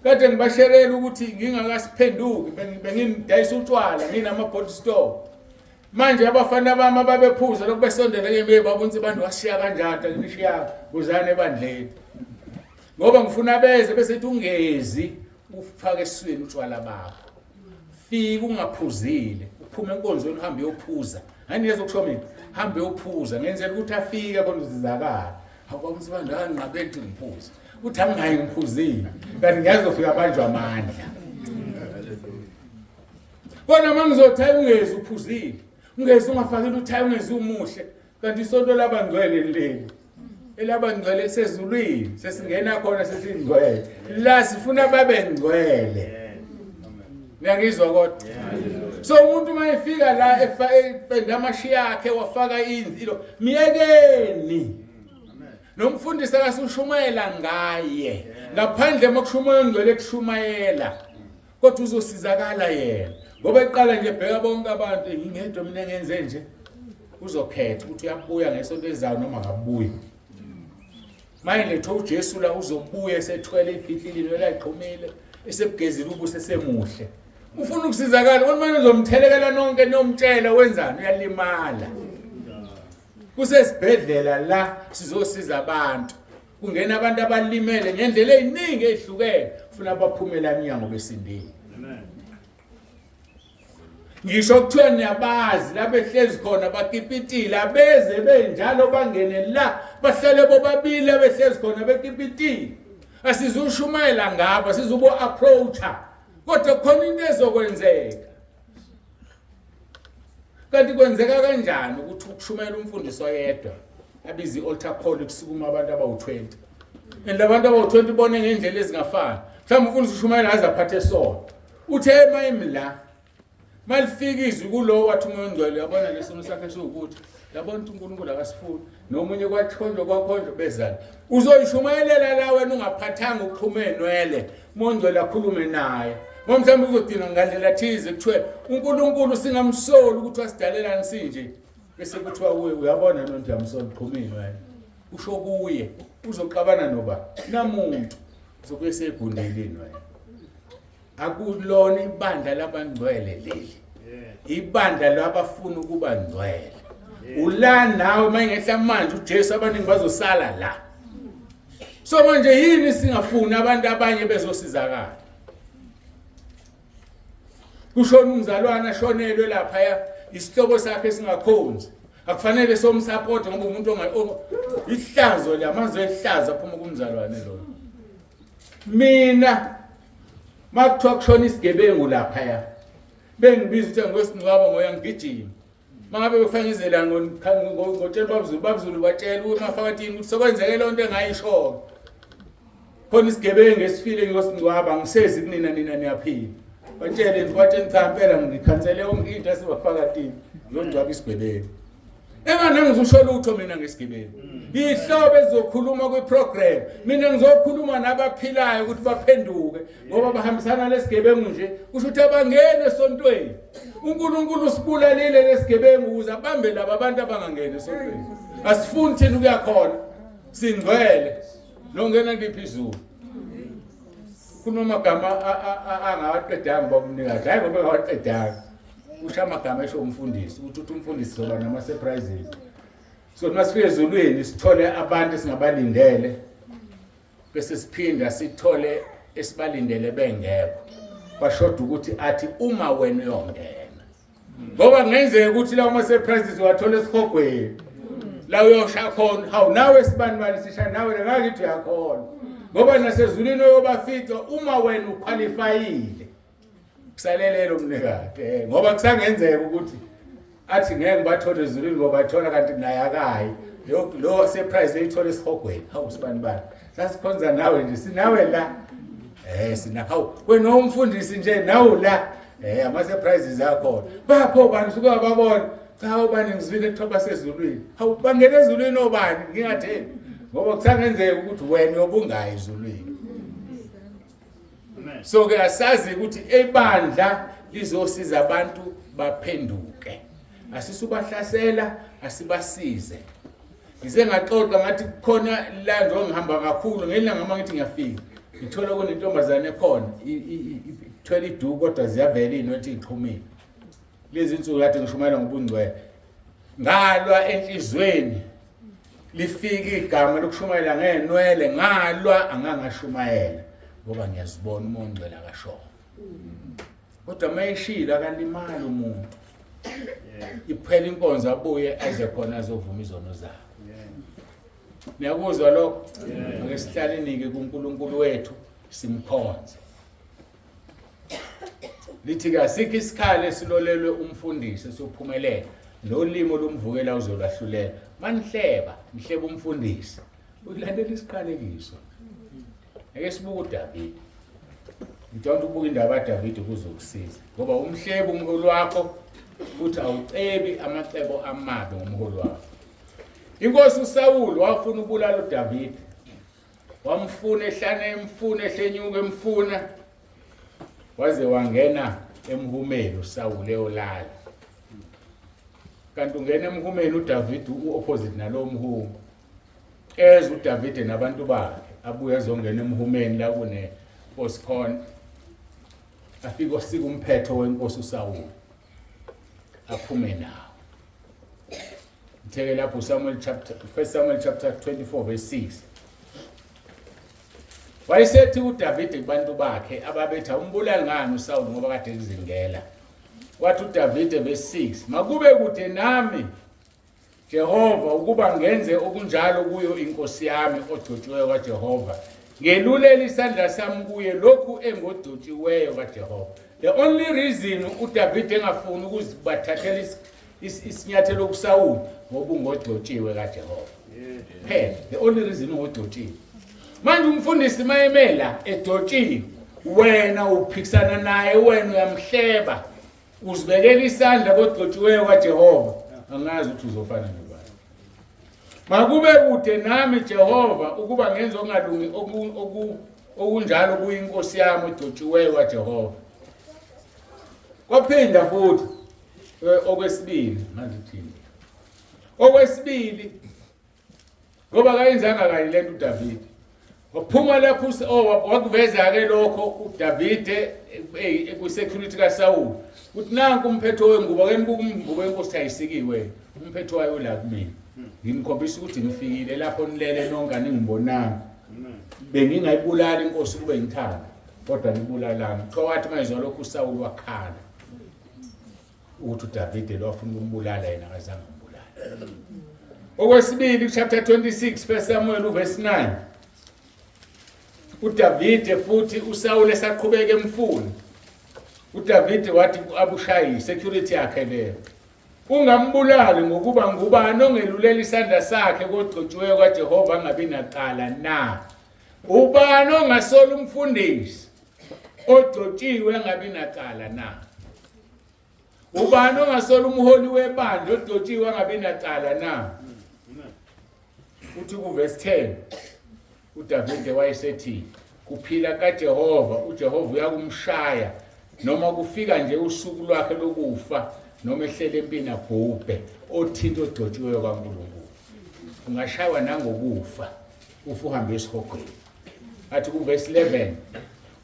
Kade ngibasherela ukuthi ngingakasiphenduki bengidayisa utshwala nginama-bottle store. Manje abafana bami ababephuza lokhu besondela kimi babona abantu washiya kanjani ngishiya kuzana ebandleni. Ngoba ngifuna beze bese ethi ungezi ufake esiswini utshwala bakho. Fika ungaphuzile, uphume enkonzweni uhambe uyophuza. Hayi niyezwa kusho mina, hambe uyophuza ngenzela ukuthi afike khona uzizakala. Awubaba uSibanda anqabe ukuthi ngiphuze. Uthi angingayi ngiphuzile. Kanti ngiyazofika abanjwa amandla. Kodwa uma ngizothi hayi ungezi uphuzile. Ungezi ungafakile uthi hayi ungezi umuhle. Kanti isonto labangcwele leli. Elabangcwele sezulwini sesingena khona sesingcwele. La sifuna babe ngcwele. Niyangizwa kodwa? So umuntu uma efika la ependa amashiya akhe wafaka inzilo, miyekeni. Nomfundisi akasushumayela ngaye. Ngaphandle makushumayela ngcwele kushumayela. Kodwa uzosizakala yena. Ngoba eqala nje bheka bonke abantu ngingedwa mina ngenze nje. Uzokhetha ukuthi uyabuya ngesonto elizayo noma akabuyi. Manje letho uJesu la uzobuya esethwele ifihlililo elayiqhumile esebugezile ubuso esemuhle. Ufuna ukusizakala kodwa manje uzomthelekela nonke niyomtshela wenzani uyalimala. Kusesibhedlela la sizosiza abantu. Kungena abantu abalimele ngendlela eziningi ezihlukene ufuna baphumela emnyango besindile. Amen. Ngisho kuthiwa niyabazi la behlezi khona bakipitile abeze benjalo bangene la bahlale bobabili abehlezi khona bekipitile. Asizushumayela ngabo sizubo approacha kodwa khona into ezokwenzeka. Kanti kwenzeka kanjani ukuthi ukushumayela umfundisi oyedwa abize i-altar call kusukuma abantu abawu-20 and labantu abawu-20 bone ngendlela ezingafani mhlawumbe umfundisi ushumayela aze aphathe sona uthe mayimi la malifika izwi kulowo wathi umoya ongcwele uyabona lesono sakhe siwukuthi yabona ukuthi uNkulunkulu akasifuni nomunye kwathonjwa kwakhonjwa bezana uzoyishumayelela la wena ungaphathanga uxhume enwele umoya ongcwele akhulume naye ngoba mhlawumbe uzodinga ngandlela thize kuthiwe uNkulunkulu singamsoli ukuthi wasidalelani sinje bese kuthiwa kuye uyabona nonto uyamsola uxhumile wena usho kuye uzoxabana noba namuntu uzobuye segundilini wena Akulona ibandla labangcwele leli. Ibandla labafuna ukuba ngcwele. Ula nawe mayingehla manje uJesu abaningi bazosala la. So manje yini singafuni abantu abanye bezosizakala? Kushona umzalwane ashonelwe lapha ya isihlobo sakhe singakhonzi. Akufanele somsupport ngoba umuntu onga ihlazo lamazwi ehlazo aphuma kumzalwane lo. Mina makuthiwa kushona isigebengu laphaya bengibiza ukuthi ngosingcwaba ngoya ngigijima mangabe befana izela ngotshela babzulu babzulu batshela ukuthi mafakatini ukuthi sekwenzeke loo nto engayisho khona isigebengu esifile ngosingcwaba ngisezi kunina nina niyaphila batshele nje batshele cha impela ngikhansele yonke into esibafakatini ngiyongcwaba isigebengu Engane ngizusho lutho mina ngesigebengu. Ihlobo ezizokhuluma kwiprogram. Mina ngizokhuluma nabaphilayo ukuthi baphenduke ngoba bahambisana lesigebengu nje. Kusho ukuthi abangene esontweni. uNkulunkulu usibulalile lesigebengu ukuze abambe laba abantu abangangeni esontweni. Asifuni thina ukuya khona. Singcwele. Nongena kuliphi izulu. Khuluma amagama angawaqedanga babumnikazi. Hayi ngoba engawaqedanga. Usho amagama esho umfundisi ukuthi uthi umfundisi zoba nama surprises. So uma sifike ezulwini sithole abantu esingabalindele bese siphinda sithole esibalindele bengekho. Kwashoda ukuthi athi uma wena uyongena. Ngoba kungenzeka ukuthi lawo ma surprises wathola esihogweni. La uyosha khona, hawu nawe sibani bani sisha nawe ngakithi uyakhona. Ngoba nasezulwini uyobafica uma wena uqualifyile. Kusalelelo mnikati eh, ngoba kusangenzeka ukuthi athi ngeke ngibathole ezulwini ngoba athola kanti naye akayi lo lo surprise eyithola esihogweni hawu sibani bani sasikhonza nawe nje sinawe la. Sina hawu wena umfundisi nje nawu la. Ama surprises akhona. Bapho bani suke wababona. Cha ubani ngizwile kuthiwa basezulwini. Hawu bangena ezulwini obani ngingatheni. Ngoba kusangenzeka ukuthi wena uyobungayi ezulwini. So ke asazi ukuthi ibandla lizosiza abantu baphenduke. Asisubahlasela, asibasize. Ngize ngaxoxa ngathi kukhona la njengoba ngihamba kakhulu ngelanga uma ngithi ngiyafika ngithola kunentombazane ekhona ithwele iduku kodwa ziyavela iy'nwethe iy'qhumile. Lezi nsuku kade ngishumayela ngobungcwele ngalwa enhlizweni lifika igama lokushumayela ngenwele ngalwa angangashumayela ngoba ngiyazibona uma ongcwele akashoyo. Kodwa mayeshilo akalimali umuntu. Iphela inkonzo abuye aze khona azovuma izono zakhe. Niyakuzwa lokho? Ake sihlaleni-ke kuNkulunkulu wethu simkhonze. Lithi-ke asikho isikhali esilolelwe umfundisi esiyophumelela nolimi olumvukela uzolwahlulela. Manihleba, nihleba umfundisi. Ulandela isiqalekiso. Ake sibuke uDavide. Ngicabanga ukubuka indaba kaDavide kuzokusiza ngoba umhlebo umholi wakho futhi awucebi amacebo amabi ngomholi wakho. Inkosi uSawulu wafuna ukubulala uDavide. Wamfuna ehlane emfuna ehlenyuka emfuna waze wangena emhumeni uSawulu eyolala. Kanti ungena emhumeni uDavide u-opposite nalowo mhume. Eza uDavide nabantu bakhe abuye ezongena emhumeni la kunenkosi khona. Afike osika umphetho wenkosi uSawulu aphume nawo. Ngitheke lapho Samuel chapter 1 Samuel chapter 24 verse 6. Wayesethi uDavide kubantu bakhe ababethi awumbulali ngani uSawulu ngoba kade ekuzingela. Wathi uDavide verse 6, makube kude nami Jehova ukuba ngenze okunjalo kuyo inkosi yami ogcotshiweyo kaJehova. Ngelulela isandla sami kuye lokhu engogcotshiweyo kaJehova. The only reason uDavide engafuni ukuzibathathela isinyathelo kuSawuli ngoba ungogcotshiwe kaJehova. Phela the only reason ungogcotshiwe. Manje umfundisi mayemela egcotshiwe wena uphikisana naye wena uyamhleba uzibekela isandla kogcotshiweyo kaJehova angazi ukuthi uzofana nobani. Makube kude nami Jehova ukuba ngenze okungalungi okunjalo kuyinkosi yami ogcotshiweyo kaJehova. Kwaphinda futhi okwesibili ngazi uthini. Okwesibili ngoba kayenzanga kanye lento uDavide. Waphuma lapho oh wakuveza ke lokho uDavide kwi-security kaSawulu ukuthi nanku umphetho wengubo ke nibuka ingubo yenkosi ayisikiwe umphetho wayo la kumina nginikhombisa ukuthi ngifikile lapho nilele nonke aningibonanga bengingayibulala inkosi kube ngithanda kodwa nibulalanga kuthiwa wathi mayizwa lokhu uSawulu wakhala ukuthi uDavide lo wafuna ukumbulala yena akazange ambulale. Okwesibili chapter 26 1 Samuel uverse 9. uDavide futhi uSawule esaqhubeka emfuna. uDavide wathi kuAbushayi security yakhe leyo. Ungambulali ngokuba ngubani ongelulela isandla sakhe kogcotshiweyo kaJehova angabi nacala na? Ubani ongasola umfundisi ogcotshiwe angabi nacala na? Ubani ongasola umholi webandla ogcotshiwe angabi nacala na? Uthi kuverse 10 uDavide wayesethi kuphila kaJehova uJehova uyakumshaya noma kufika nje usuku lwakhe lokufa noma ehlele empini abhubhe othinta ogcotshiweyo kaNkulunkulu ungashaywa nangokufa ufe uhambe esihogweni. Athi kuverse 11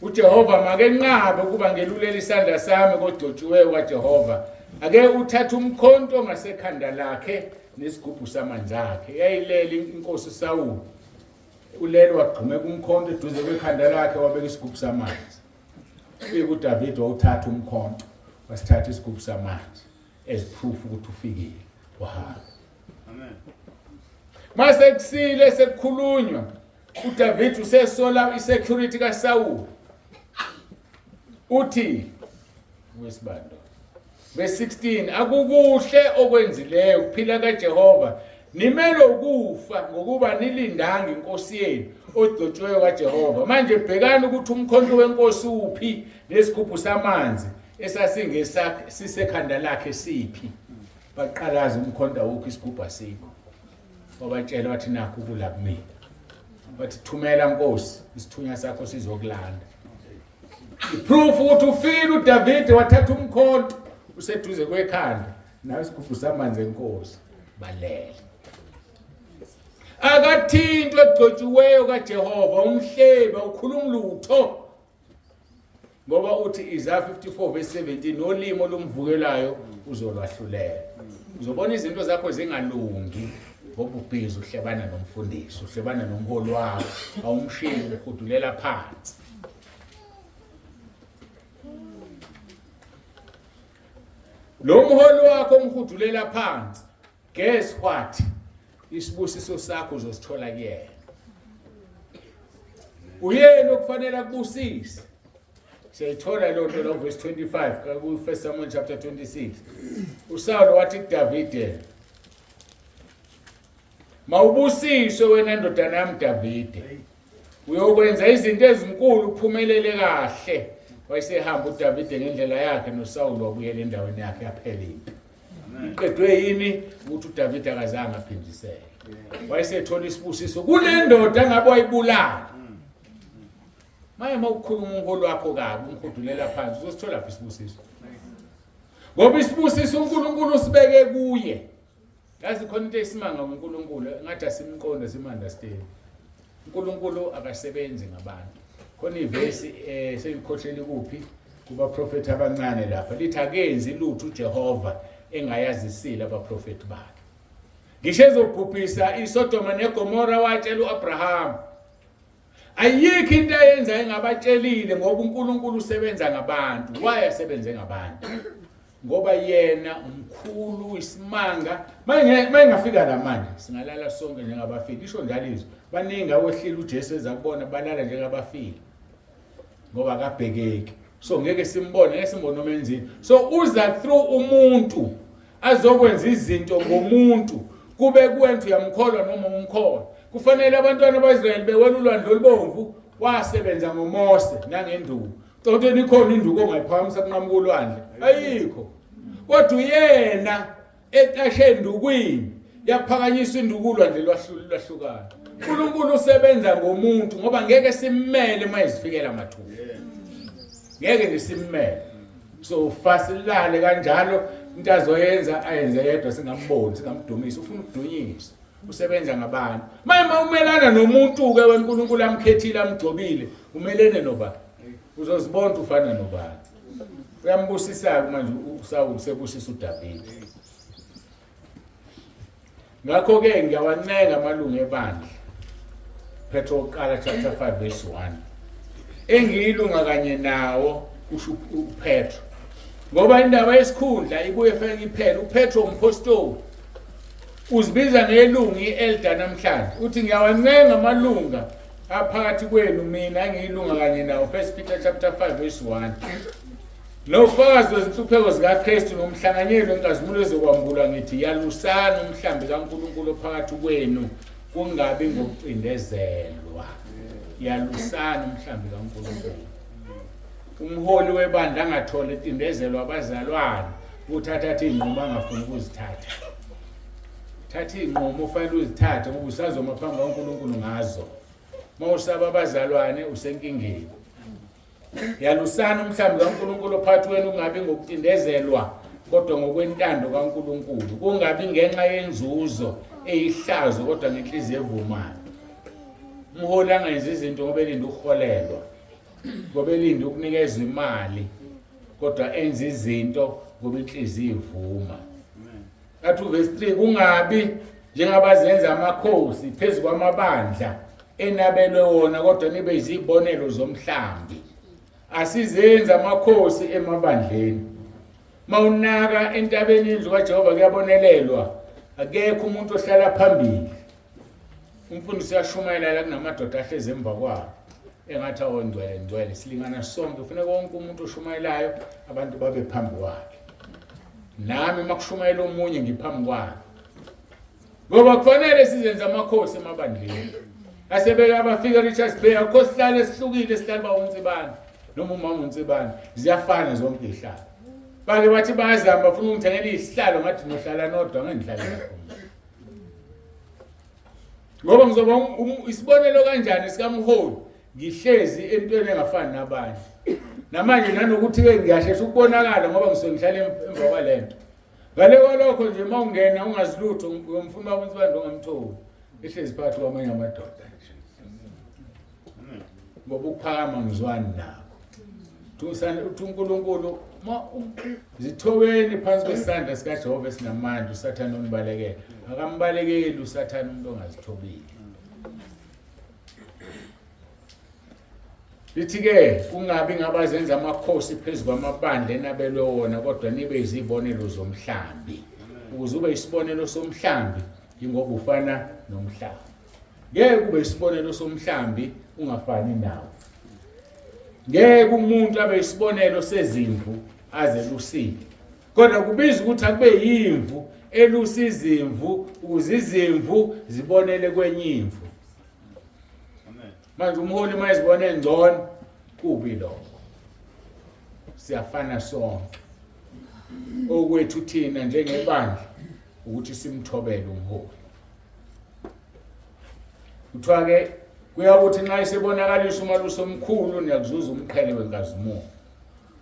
uJehova makenqabe ukuba ngelulele isandla sami kogcotshiweyo kaJehova ake uthathe umkhonto ngasekhanda lakhe nesigubhu samanzi akhe. Yayilele inkosi uSawulu ulele wagxumeka umkhonto eduze kwekhanda lakhe wabeka isigubhu samanzi. Ufike uDavid wawuthatha umkhonto wasithatha isigubhu samanzi as proof ukuthi ufikile wahamba. Amen. Mase kusile sekukhulunywa uDavid usesola isecurity kaSawulu. Uthi wesibando verse 16 akukuhle okwenzileyo kuphila kaJehova Nimelwe ukufa ngokuba nilindanga inkosi yenu ogcotshiweyo kaJehova. Manje bhekani ukuthi umkhonto wenkosi uphi nesigubhu samanzi esasingesakhe sisekhanda lakhe siphi. Baqalaza umkhonto awukho isigubhu asikho. Wabatshela wathi nakho kula kumina. Wathi thumela nkosi isithunywa sakho sizokulanda. Iproof ukuthi ufile uDavide wathatha umkhonto useduze kwekhanda nawe isigubhu samanzi enkosi balele. Akathintwe egcotshiweyo kaJehova umhleba ukhuluma lutho ngoba uthi Isaiah 54 verse 17 nolimi olumvukelayo uzolwahlulela. Uzobona izinto zakho zingalungi ngoba ubhizi uhlebana nomfundisi, uhlebana nomholi wakho, awumshiyi uhudulela phansi. Lo mholi wakho omhudulela phansi, guess what? Isibusiso sakho uzosithola kuyena. Uyena okufanele akubusise. Siyayithola leyo nto la verse 25 ku-1 Samuel chapter 26. USawulu wathi kuDavide, Mawubusiswe wena ndodana yami Davide. Uyokwenza izinto ezinkulu uphumelele kahle. Wayesehamba uDavide ngendlela yakhe noSawulu wabuyela endaweni yakhe yaphela impi. Iqedwe yini ukuthi uDavide akazange aphindisele. Wayesethola isibusiso kule ndoda engabe wayibulala. Maye uma ukhuluma umholi wakho kabi umhudulela phansi uzosithola phi isibusiso? Ngoba isibusiso uNkulunkulu usibeke kuye. Yazi khona into eyisimanga ngoNkulunkulu engathi asimqonde simunderstand. uNkulunkulu akasebenzi ngabantu. Khona ivesi eh sengikhohlele kuphi kubaprofethi abancane lapha lithi akenzi lutho uJehova engayazisile abaprofethi bakhe. Ngisho ezobhubhisa iSodoma neGomora watshela uAbraham Ayikho into ayenza engabatshelile ngoba uNkulunkulu usebenza ngabantu. Why asebenze ngabantu? Ngoba yena umkhulu isimanga. Mayengafika la manje singalala sonke njengabafile. Isho njalo izwi. Baningi awehlile uJesu eza kubona balala njengabafile. Ngoba akabhekeki. So ngeke simbone, ngeke simbone noma enzini. So uza through umuntu azokwenza izinto ngomuntu kube kuwena uyamkholwa noma umkholwa kufanele abantwana baIsrayeli bewela ulwandle olubomvu wasebenza ngoMose nangenduku Contweni ikhona induku ongayiphakamisa kunqamuka ulwandle ayikho kodwa uyena ecashe endukwini yaphakanyiswa induku ulwandle lwahlukana uNkulunkulu usebenza ngomuntu ngoba ngeke simmele uma ezifikela mathupha ngeke nje simmele so fasilale kanjalo into azoyenza ayenze yedwa singamboni singamdumisi ufuna ukudunyiswa usebenza ngabantu maye uma umelana nomuntu-ke wenkulunkulu amkhethile amgcobile umelene noba uzozibona ukuthi ufana nobani uyambusisa-ke manje usawuli sebusisa udavide Ngakho-ke ngiyawancenga amalungu ebandla. Petro wokuqala chapter 5 verse 1. Engiyilunga kanye nawo kusho uPetro. Ngoba indaba yesikhundla ibuye feke iphele. UPetro umpostoli uzibiza ngelungu i-elder namhlanje. Uthi ngiyawancenga amalunga aphakathi kwenu mina engiyilunga kanye nawo. 1 Peter chapter 5 verse 1. Nofakazi wezinhlupheko zikaKristu nomhlanganyeli wenkazimulo ezokwambulwa ngithi yalusani umhlambi kaNkulunkulu ophakathi kwenu kungabi ngokucindezelwa. Yalusani umhlambi kaNkulunkulu. Umholi webandla angathola ecindezelwa abazalwane ukuthi athathe iy'nqumo angafuni ukuzithatha. Thatha iy'nqumo ofanele uzithathe ngoba usazoma phambi kwaNkulunkulu ngazo. Uma usaba abazalwane usenkingeni. Yalusani umhlambi kaNkulunkulu ophakathi kwenu kungabi ngokucindezelwa kodwa ngokwentando kaNkulunkulu, kungabi ngenxa yenzuzo eyihlazo kodwa ngenhliziyo evumayo. Umholi angenzi izinto ngoba elinde ukuholelwa, ngoba elinde ukunikezwa imali, kodwa enze izinto ngoba inhliziyo ivuma. Athi uverse 3 kungabi njengabazenza amakhosi phezu kwamabandla enabelwe wona kodwa nibe izibonelo zomhlambi. Asizenzi amakhosi emabandleni. Mawunaka entabeni indlu kaJehova kuyabonelelwa. Akekho umuntu ohlala phambili. Umfundisi uyashumayela la kunamadoda ahlezi emva kwakhe. Engathi awongcwele ngcwele silingana sonke kufuneka wonke umuntu oshumayelayo abantu babe phambi kwakhe. Nami makushumayela omunye ngiphambi kwakhe. Ngoba kufanele sizenze amakhosi emabandleni. Asebeke abafika Richards Bay akukho sihlalo esihlukile sihlala ba uNtsibane noma umama uNtsibane ziyafana zonke izihlalo. Bake bathi bayazama bafuna ungithengela isihlalo ngathi nohlala nodwa ngengihlale lapho. Ngoba ngizoba um, um, isibonelo kanjani sikamholi ngihlezi entweni engafani nabanye. Namanje nanokuthi-ke ngiyashesha ukubonakala ngoba ngisuke ngihlale emva kwalento. Ngale kwalokho nje uma ungena ungazi lutho uyomfuna ubaba uNsibande ungamtholi. Ehlezi phakathi kwamanye amadoda nje. Ngoba ukuphakama ngizwani nakho. Thusani uthi uNkulunkulu ma zithobeni phansi kwesandla sikaJehova esinamandla uSathane unibalekele. Akambalekeli uSathane umuntu ongazithobile. Lithi-ke kungabi ngabazenza amakhosi phezu kwamabandla enabelwe wona kodwa nibe izibonelo zomhlambi. Ukuze ube isibonelo somhlambi yingoba ufana nomhlambi. Ngeke ube isibonelo somhlambi ungafani nawo. Ngeke umuntu abe isibonelo sezimvu aze lusile. Kodwa kubiza ukuthi akube yimvu elusa izimvu ukuze izimvu zibonele kwenye imvu. Manje umholi uma ezibona engcono kubi lokho. Siyafana sonke. Okwethu thina njengebandla ukuthi simthobele umholi. Kuthiwa ke kuyakuthi nxa isebonakalisa umalusi omkhulu niyakuzuza umqhele wenkazimulo.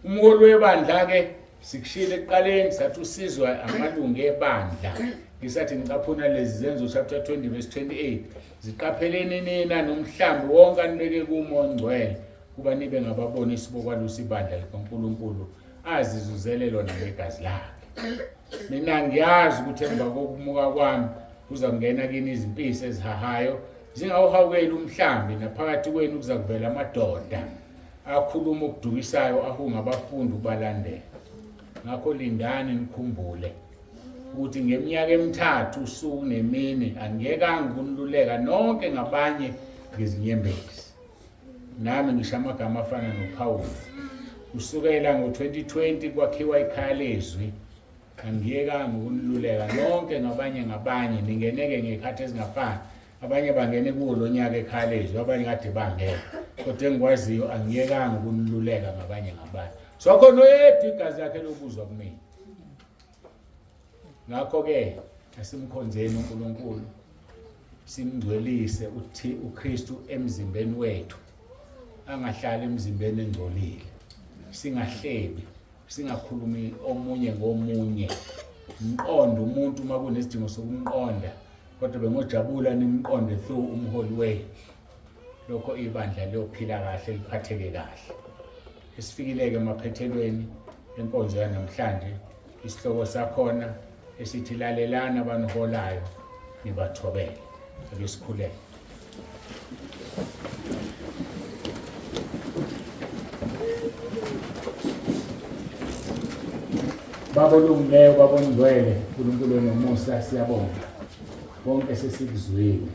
Umholi webandla-ke sikushilo ekuqaleni sathi usizwa amalungu ebandla ngisathi ngicaphuna lezi zenzo chapter 20 verse 28 ziqapheleni nina nomhlambi wonke anibeke kumo ongcwele kuba nibe ngababonisi bokwalusa ibandla likaNkulunkulu azizuzele lona ngegazi lakhe mina ngiyazi ukuthi emva kokumuka kwami kuza kungena kini izimpisi ezihahayo zingawuhawukeli umhlambi naphakathi kwenu kuza kuvela amadoda akhuluma okudukisayo ahunga abafundi ukubalandela. Ngakho lindani nikhumbule ukuthi ngeminyaka emithathu usuku nemini angiyekanga ukuniluleka nonke ngabanye ngezinyembezi. Nami ngisho amagama afana noPhawuli. Kusukela ngo-2020 kwakhiwa ikhaya lezwi angiyekanga ukuniluleka nonke ngabanye ngabanye ningeneke ngey'khathi ezingafani abanye bangene kuwo lo nyaka ekhalezwi abanye kade bangena kodwa engikwaziyo angiyekanga ukuniluleka ngabanye ngabanye so khona oyedwa igazi lakhe lokuzwa kumina ngakho-ke asimkhonzeni uNkulunkulu simngcwelise uthi uKristu emzimbeni wethu angahlali emzimbeni engcolile singahlebi singakhulumi omunye ngomunye mqonde umuntu uma kunesidingo sokumqonda kodwa bengojabula nimqonde through umholi wenu lokho ibandla liyophila kahle liphatheke kahle esifikile-ke emaphethelweni enkonzo yanamhlanje isihloko sakhona esithi lalelani abaniholayo nibathobele ake sikhuleke Baba olungileyo, Baba ongcwele, uNkulunkulu onomusa, siyabonga. Konke sesikuzwile.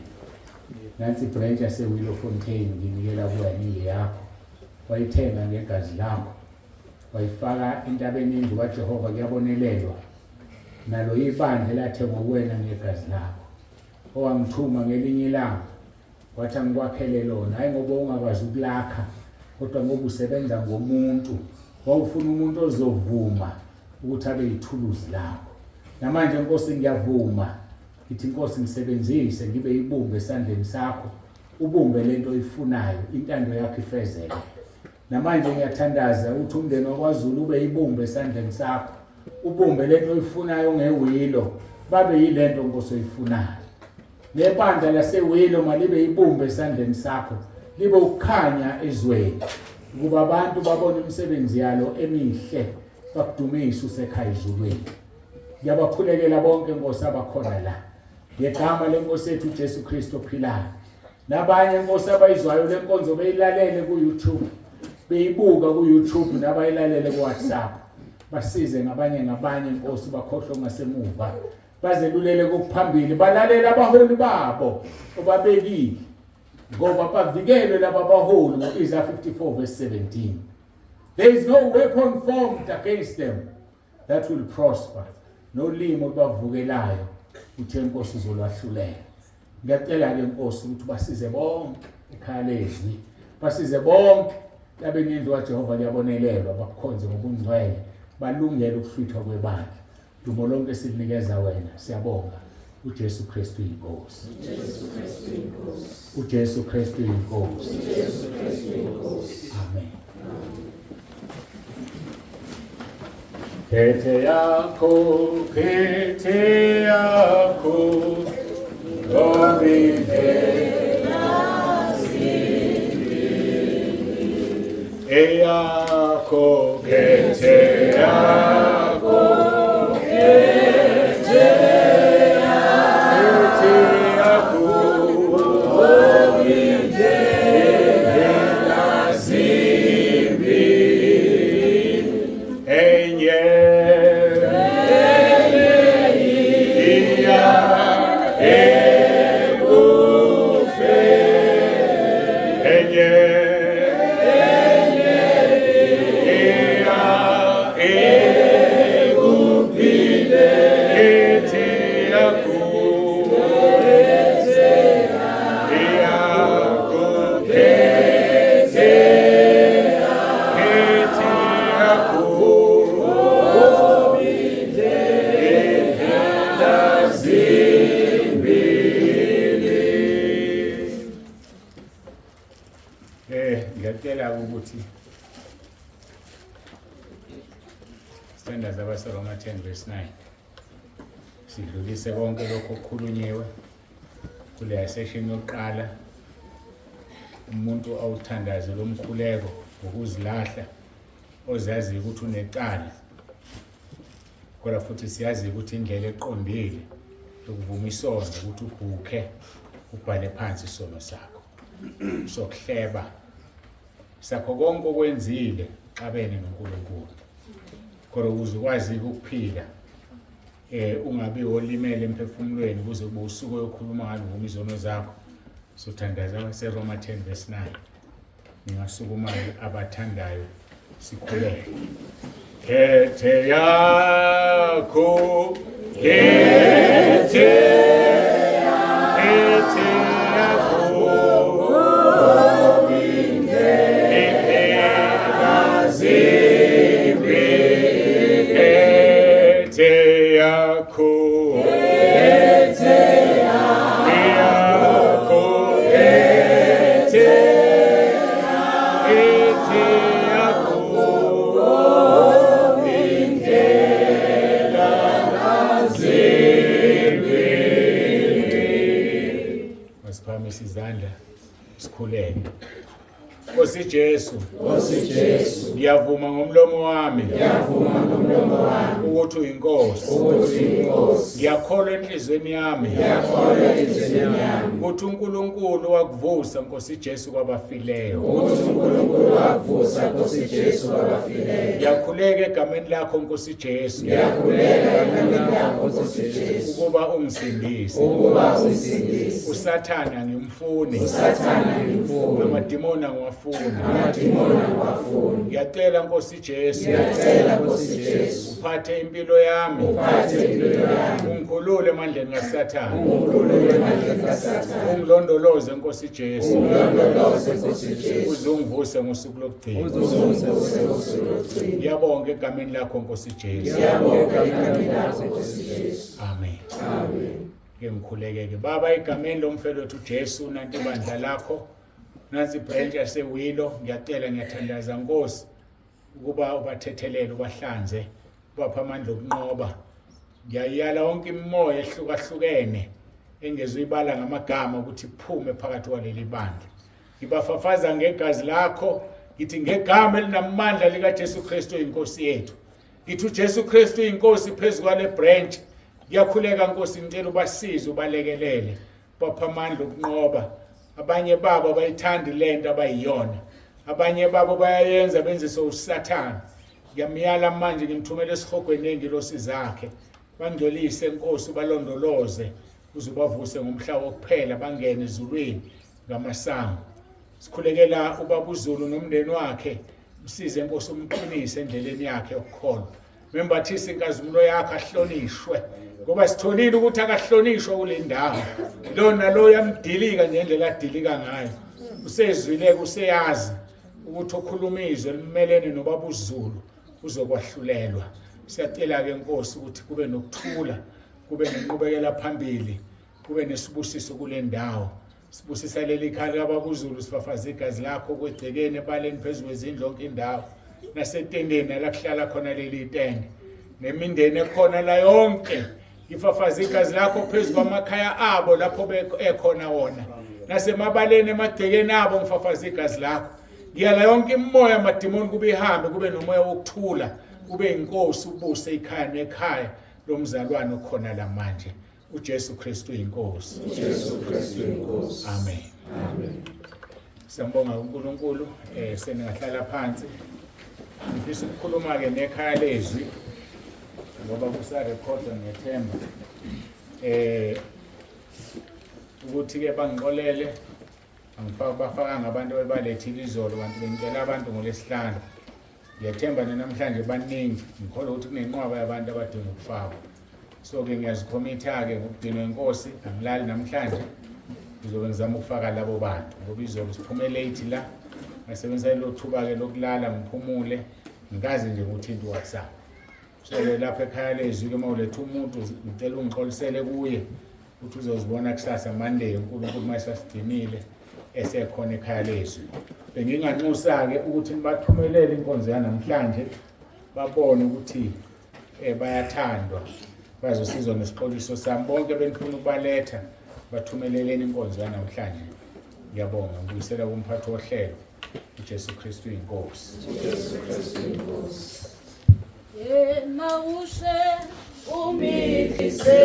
Nansi ibranch yaseWillowfontein nginikela kuwena iyakho. Wayithenga ngegazi lakho. Wayifaka entabeni indlu kaJehova kuyabonelelwa. Nalo ibandla elathengwa kuwena ngegazi lakho. Owangithuma ngelinye ilanga wathi angikwakhele lona hayi ngoba ungakwazi ukulakha kodwa ngoba usebenza ngomuntu wawufuna umuntu ozovuma ukuthi abe yithuluzi lakho namanje nkosi ngiyavuma ngithi nkosi ngisebenzise ngibe ibumbe esandleni sakho ubumbe lento oyifunayo intando yakho ifezeke Namanje ngiyathandaza ukuthi umndeni wakwaZulu ube ibumbe esandleni sakho, ubumbe lento oyifunayo ngewilo, babe yilento Nkosi oyifunayo. Nebandla lasewilo malibe ibumbe esandleni sakho, libe ukukhanya ezweni, ukuba abantu babone imisebenzi yalo emihle, bakudumise usekhaya ezulwini. Ngiyabakhulekela bonke Nkosi abakhona la. Ngegama lenkosi yethu uJesu Kristu ophilayo. Nabanye Nkosi abayizwayo lenkonzo beyilalele ku-YouTube, beyibuka ku-YouTube nabayilalele ku-WhatsApp. Basize ngabanye ngabanye Nkosi bakhohlwe ngasemuva. Bazelulele kokuphambili, balalele abaholi babo obabekile. Ngoba bavikelwe laba baholi ngo-Isaiah 54 verse 17. There is no weapon formed against them that will prosper. Nolimi olubavukelayo. Uthe Nkosi uzolwahlulela. Ngiyacela-ke Nkosi ukuthi basize bonke ekhaya lezwi, basize bonke labenendlu kaJehova liyabonelelwa, bakukhonze ngobungcwele, balungele ukuhlwithwa kwebandla. Dumo lonke silinikeza wena, siyabonga. uJesu Kristu inkosi. uJesu Kristu inkosi. uJesu Kristu inkosi. uJesu Kristu inkosi. Amen. Khethe yakho, khethe yakho, ngomindlela eyakho, khethe yakho, khethe yakho, ngomindlela zimbi enye iya ekufe enye iya ekuphile ethi yakho yakho khethe khethe yakho Ngiyacela ukuthi sithandaze abaseRoma 10 verse 9 sidlulise konke lokho okukhulunyiwe kuleya session yokuqala. Umuntu awuthandaze lo mkhuleko ngokuzilahla ozaziyo ukuthi unecala, kodwa futhi siyazi ukuthi indlela eqondile yokuvuma isono ukuthi ubhukhe ubhale phansi isono sakho sokuhleba sakho konke okwenzile xabene noNkulunkulu, kodwa ukuze ukwazi ukuphila ungabi olimele emphefumulweni kuze kube usuku oyokhuluma ngalo uvuma izono zakho. Sothandaza seRoma 10 verse 9. Ningasukuma abathandayo sikhuleke. Khethe yakho, khethe, khethe yakho, indlela zimbi, khethe yakho, khethe yakho, khethe, khethe yakho, indlela zimbi. Masiphakamisa izandla sikhuleke. Nkosi Jesu, Nkosi Jesu, ngiyavuma ngomlomo wami ngiyavuma ngomlomo wami ukuthi uyinkosi. ukuthi uyinkosi. Ngiyakholwa enhliziyweni yami Ngiyakholwa enhliziyweni yami ukuthi uNkulunkulu wakuvusa Nkosi Jesu kwabafileyo. ukuthi uNkulunkulu wakuvusa Nkosi Jesu kwabafileyo. Ngiyakhuleka egameni lakho Nkosi Jesu Ngiyakhuleka egameni lakho Nkosi Jesu ukuba ungisindise. ukuba ungisindise. uSathane angimfuni, uSathane angimfuni, amadimoni angiwafuni. amadimoni angiwafuni. Ngiyacela Nkosi Jesu, Ngiyacela Nkosi Jesu, uphathe impilo yami, uphathe impilo yami, ungikhulule emandleni kaSathane, ungikhulule emandleni kaSathane, ungilondoloze Nkosi Jesu, ungilondoloze Nkosi Jesu, uze ungivuse ngosuku lokugcina. uzungivuse ngosuku lokugcina. Ngiyabonga egameni lakho Nkosi Jesu. Ngiyabonga egameni lakho Nkosi Jesu. Amen. Amen. Ke ngikhuleke-ke Baba egameni lomfelo wethu Jesu, nanti ibandla lakho, nansi ibranch yaseWilo. Ngiyacela, ngiyathandaza Nkosi ukuba ubathethelele, ubahlanze, ubaphe amandla okunqoba. Ngiyayala wonke imimoya ehlukahlukene engezuyibala ngamagama ukuthi iphume phakathi kwaleli bandla. Ngibafafaza ngegazi lakho, ngithi ngegama elinamandla likaJesu Kristu inkosi yethu. Ngithi uJesu Kristu inkosi phezu kwale branch. Ngiyakhuleka Nkosi, ngicela ubasize, ubalekelele, bapha amandla okunqoba. Abanye babo abayithandi lento abayiyona, abanye babo bayayenza benzise uSathane. Ngiyamyala manje, ngimthumela esihogweni nengilosi zakhe, bangcwelise Nkosi, ubalondoloze uze ubavuse ngomhla wokuphela, bangene ezulwini ngamasango. Sikhulekela ubaba uZulu nomndeni wakhe, msize Nkosi, umqinise endleleni yakhe yokukholwa. Membathise inkazimulo yakho ahlonishwe. Ngoba sitholile ukuthi akahlonishwa kule ndawo. Lona lo yamdilika ngendlela adilika ngayo. Usezwile useyazi ukuthi okhuluma izwi elimelene nobaba uZulu uzokwahlulelwa. Siyacela ke Nkosi ukuthi kube nokuthula, kube nenqubekela phambili, kube nesibusiso kule ndawo. Sibusisa leli khaya likababa uZulu, sifafaza igazi lakho kwegcekeni, ebaleni, phezu kwezindlu, yonke indawo, nasetendeni nala kuhlala khona leli tende, nemindeni ekhona la yonke. Ngifafaza igazi lakho phezu kwamakhaya abo lapho ekhona wona, nasemabaleni, emagcekeni abo, ngifafaza igazi lakho. Ngiyala yonke imimoya amadimoni kube ihambe, kube nomoya wokuthula, kube inkosi ubuse ikhaya nekhaya lomzalwane okhona la manje. uJesu Kristu inkosi. uJesu Kristu inkosi. Amen. Amen. Siyambonga uNkulunkulu, seningahlala phansi. Ngifisa ukukhuluma ke nekhaya lezwi ngoba kusarekhodwa ngethemba. Ukuthi ke bangixolele, angifaka bafaka ngabantu abebalethile izolo, kanti bengicela abantu ngoLwesihlanu. Ngiyethemba namhlanje baningi, ngikholwa ukuthi kunenqwaba yabantu abadinga ukufakwa. So ke ngiyazikhomitha-ke ngokugcinwa inkosi, angilali namhlanje, ngizobe ngizama ukufaka labo bantu ngoba izolo siphume late la, ngasebenzisa lelo thuba-ke lokulala ngiphumule, ngikaze nje nguthinta uWhatsApp. So-ke lapha ekhaya lezwi-ke uma uletha umuntu, ngicela ungixolisele kuye ukuthi uzozibona kusasa Monday, uNkulunkulu uma esasigcinile esekhona ekhaya lezwi. Benginganxusa-ke ukuthi nibathumelele inkonzo yanamhlanje, babone ukuthi bayathandwa, bazosizwa nesixoliso sami. Bonke benifuna ukubaletha, bathumeleleni inkonzo yanamhlanje. Ngiyabonga, ngibuyisela kumphathi wohlelo. uJesu Kristu inkosi. uJesu Kristu inkosi. Yena ushe umidlise.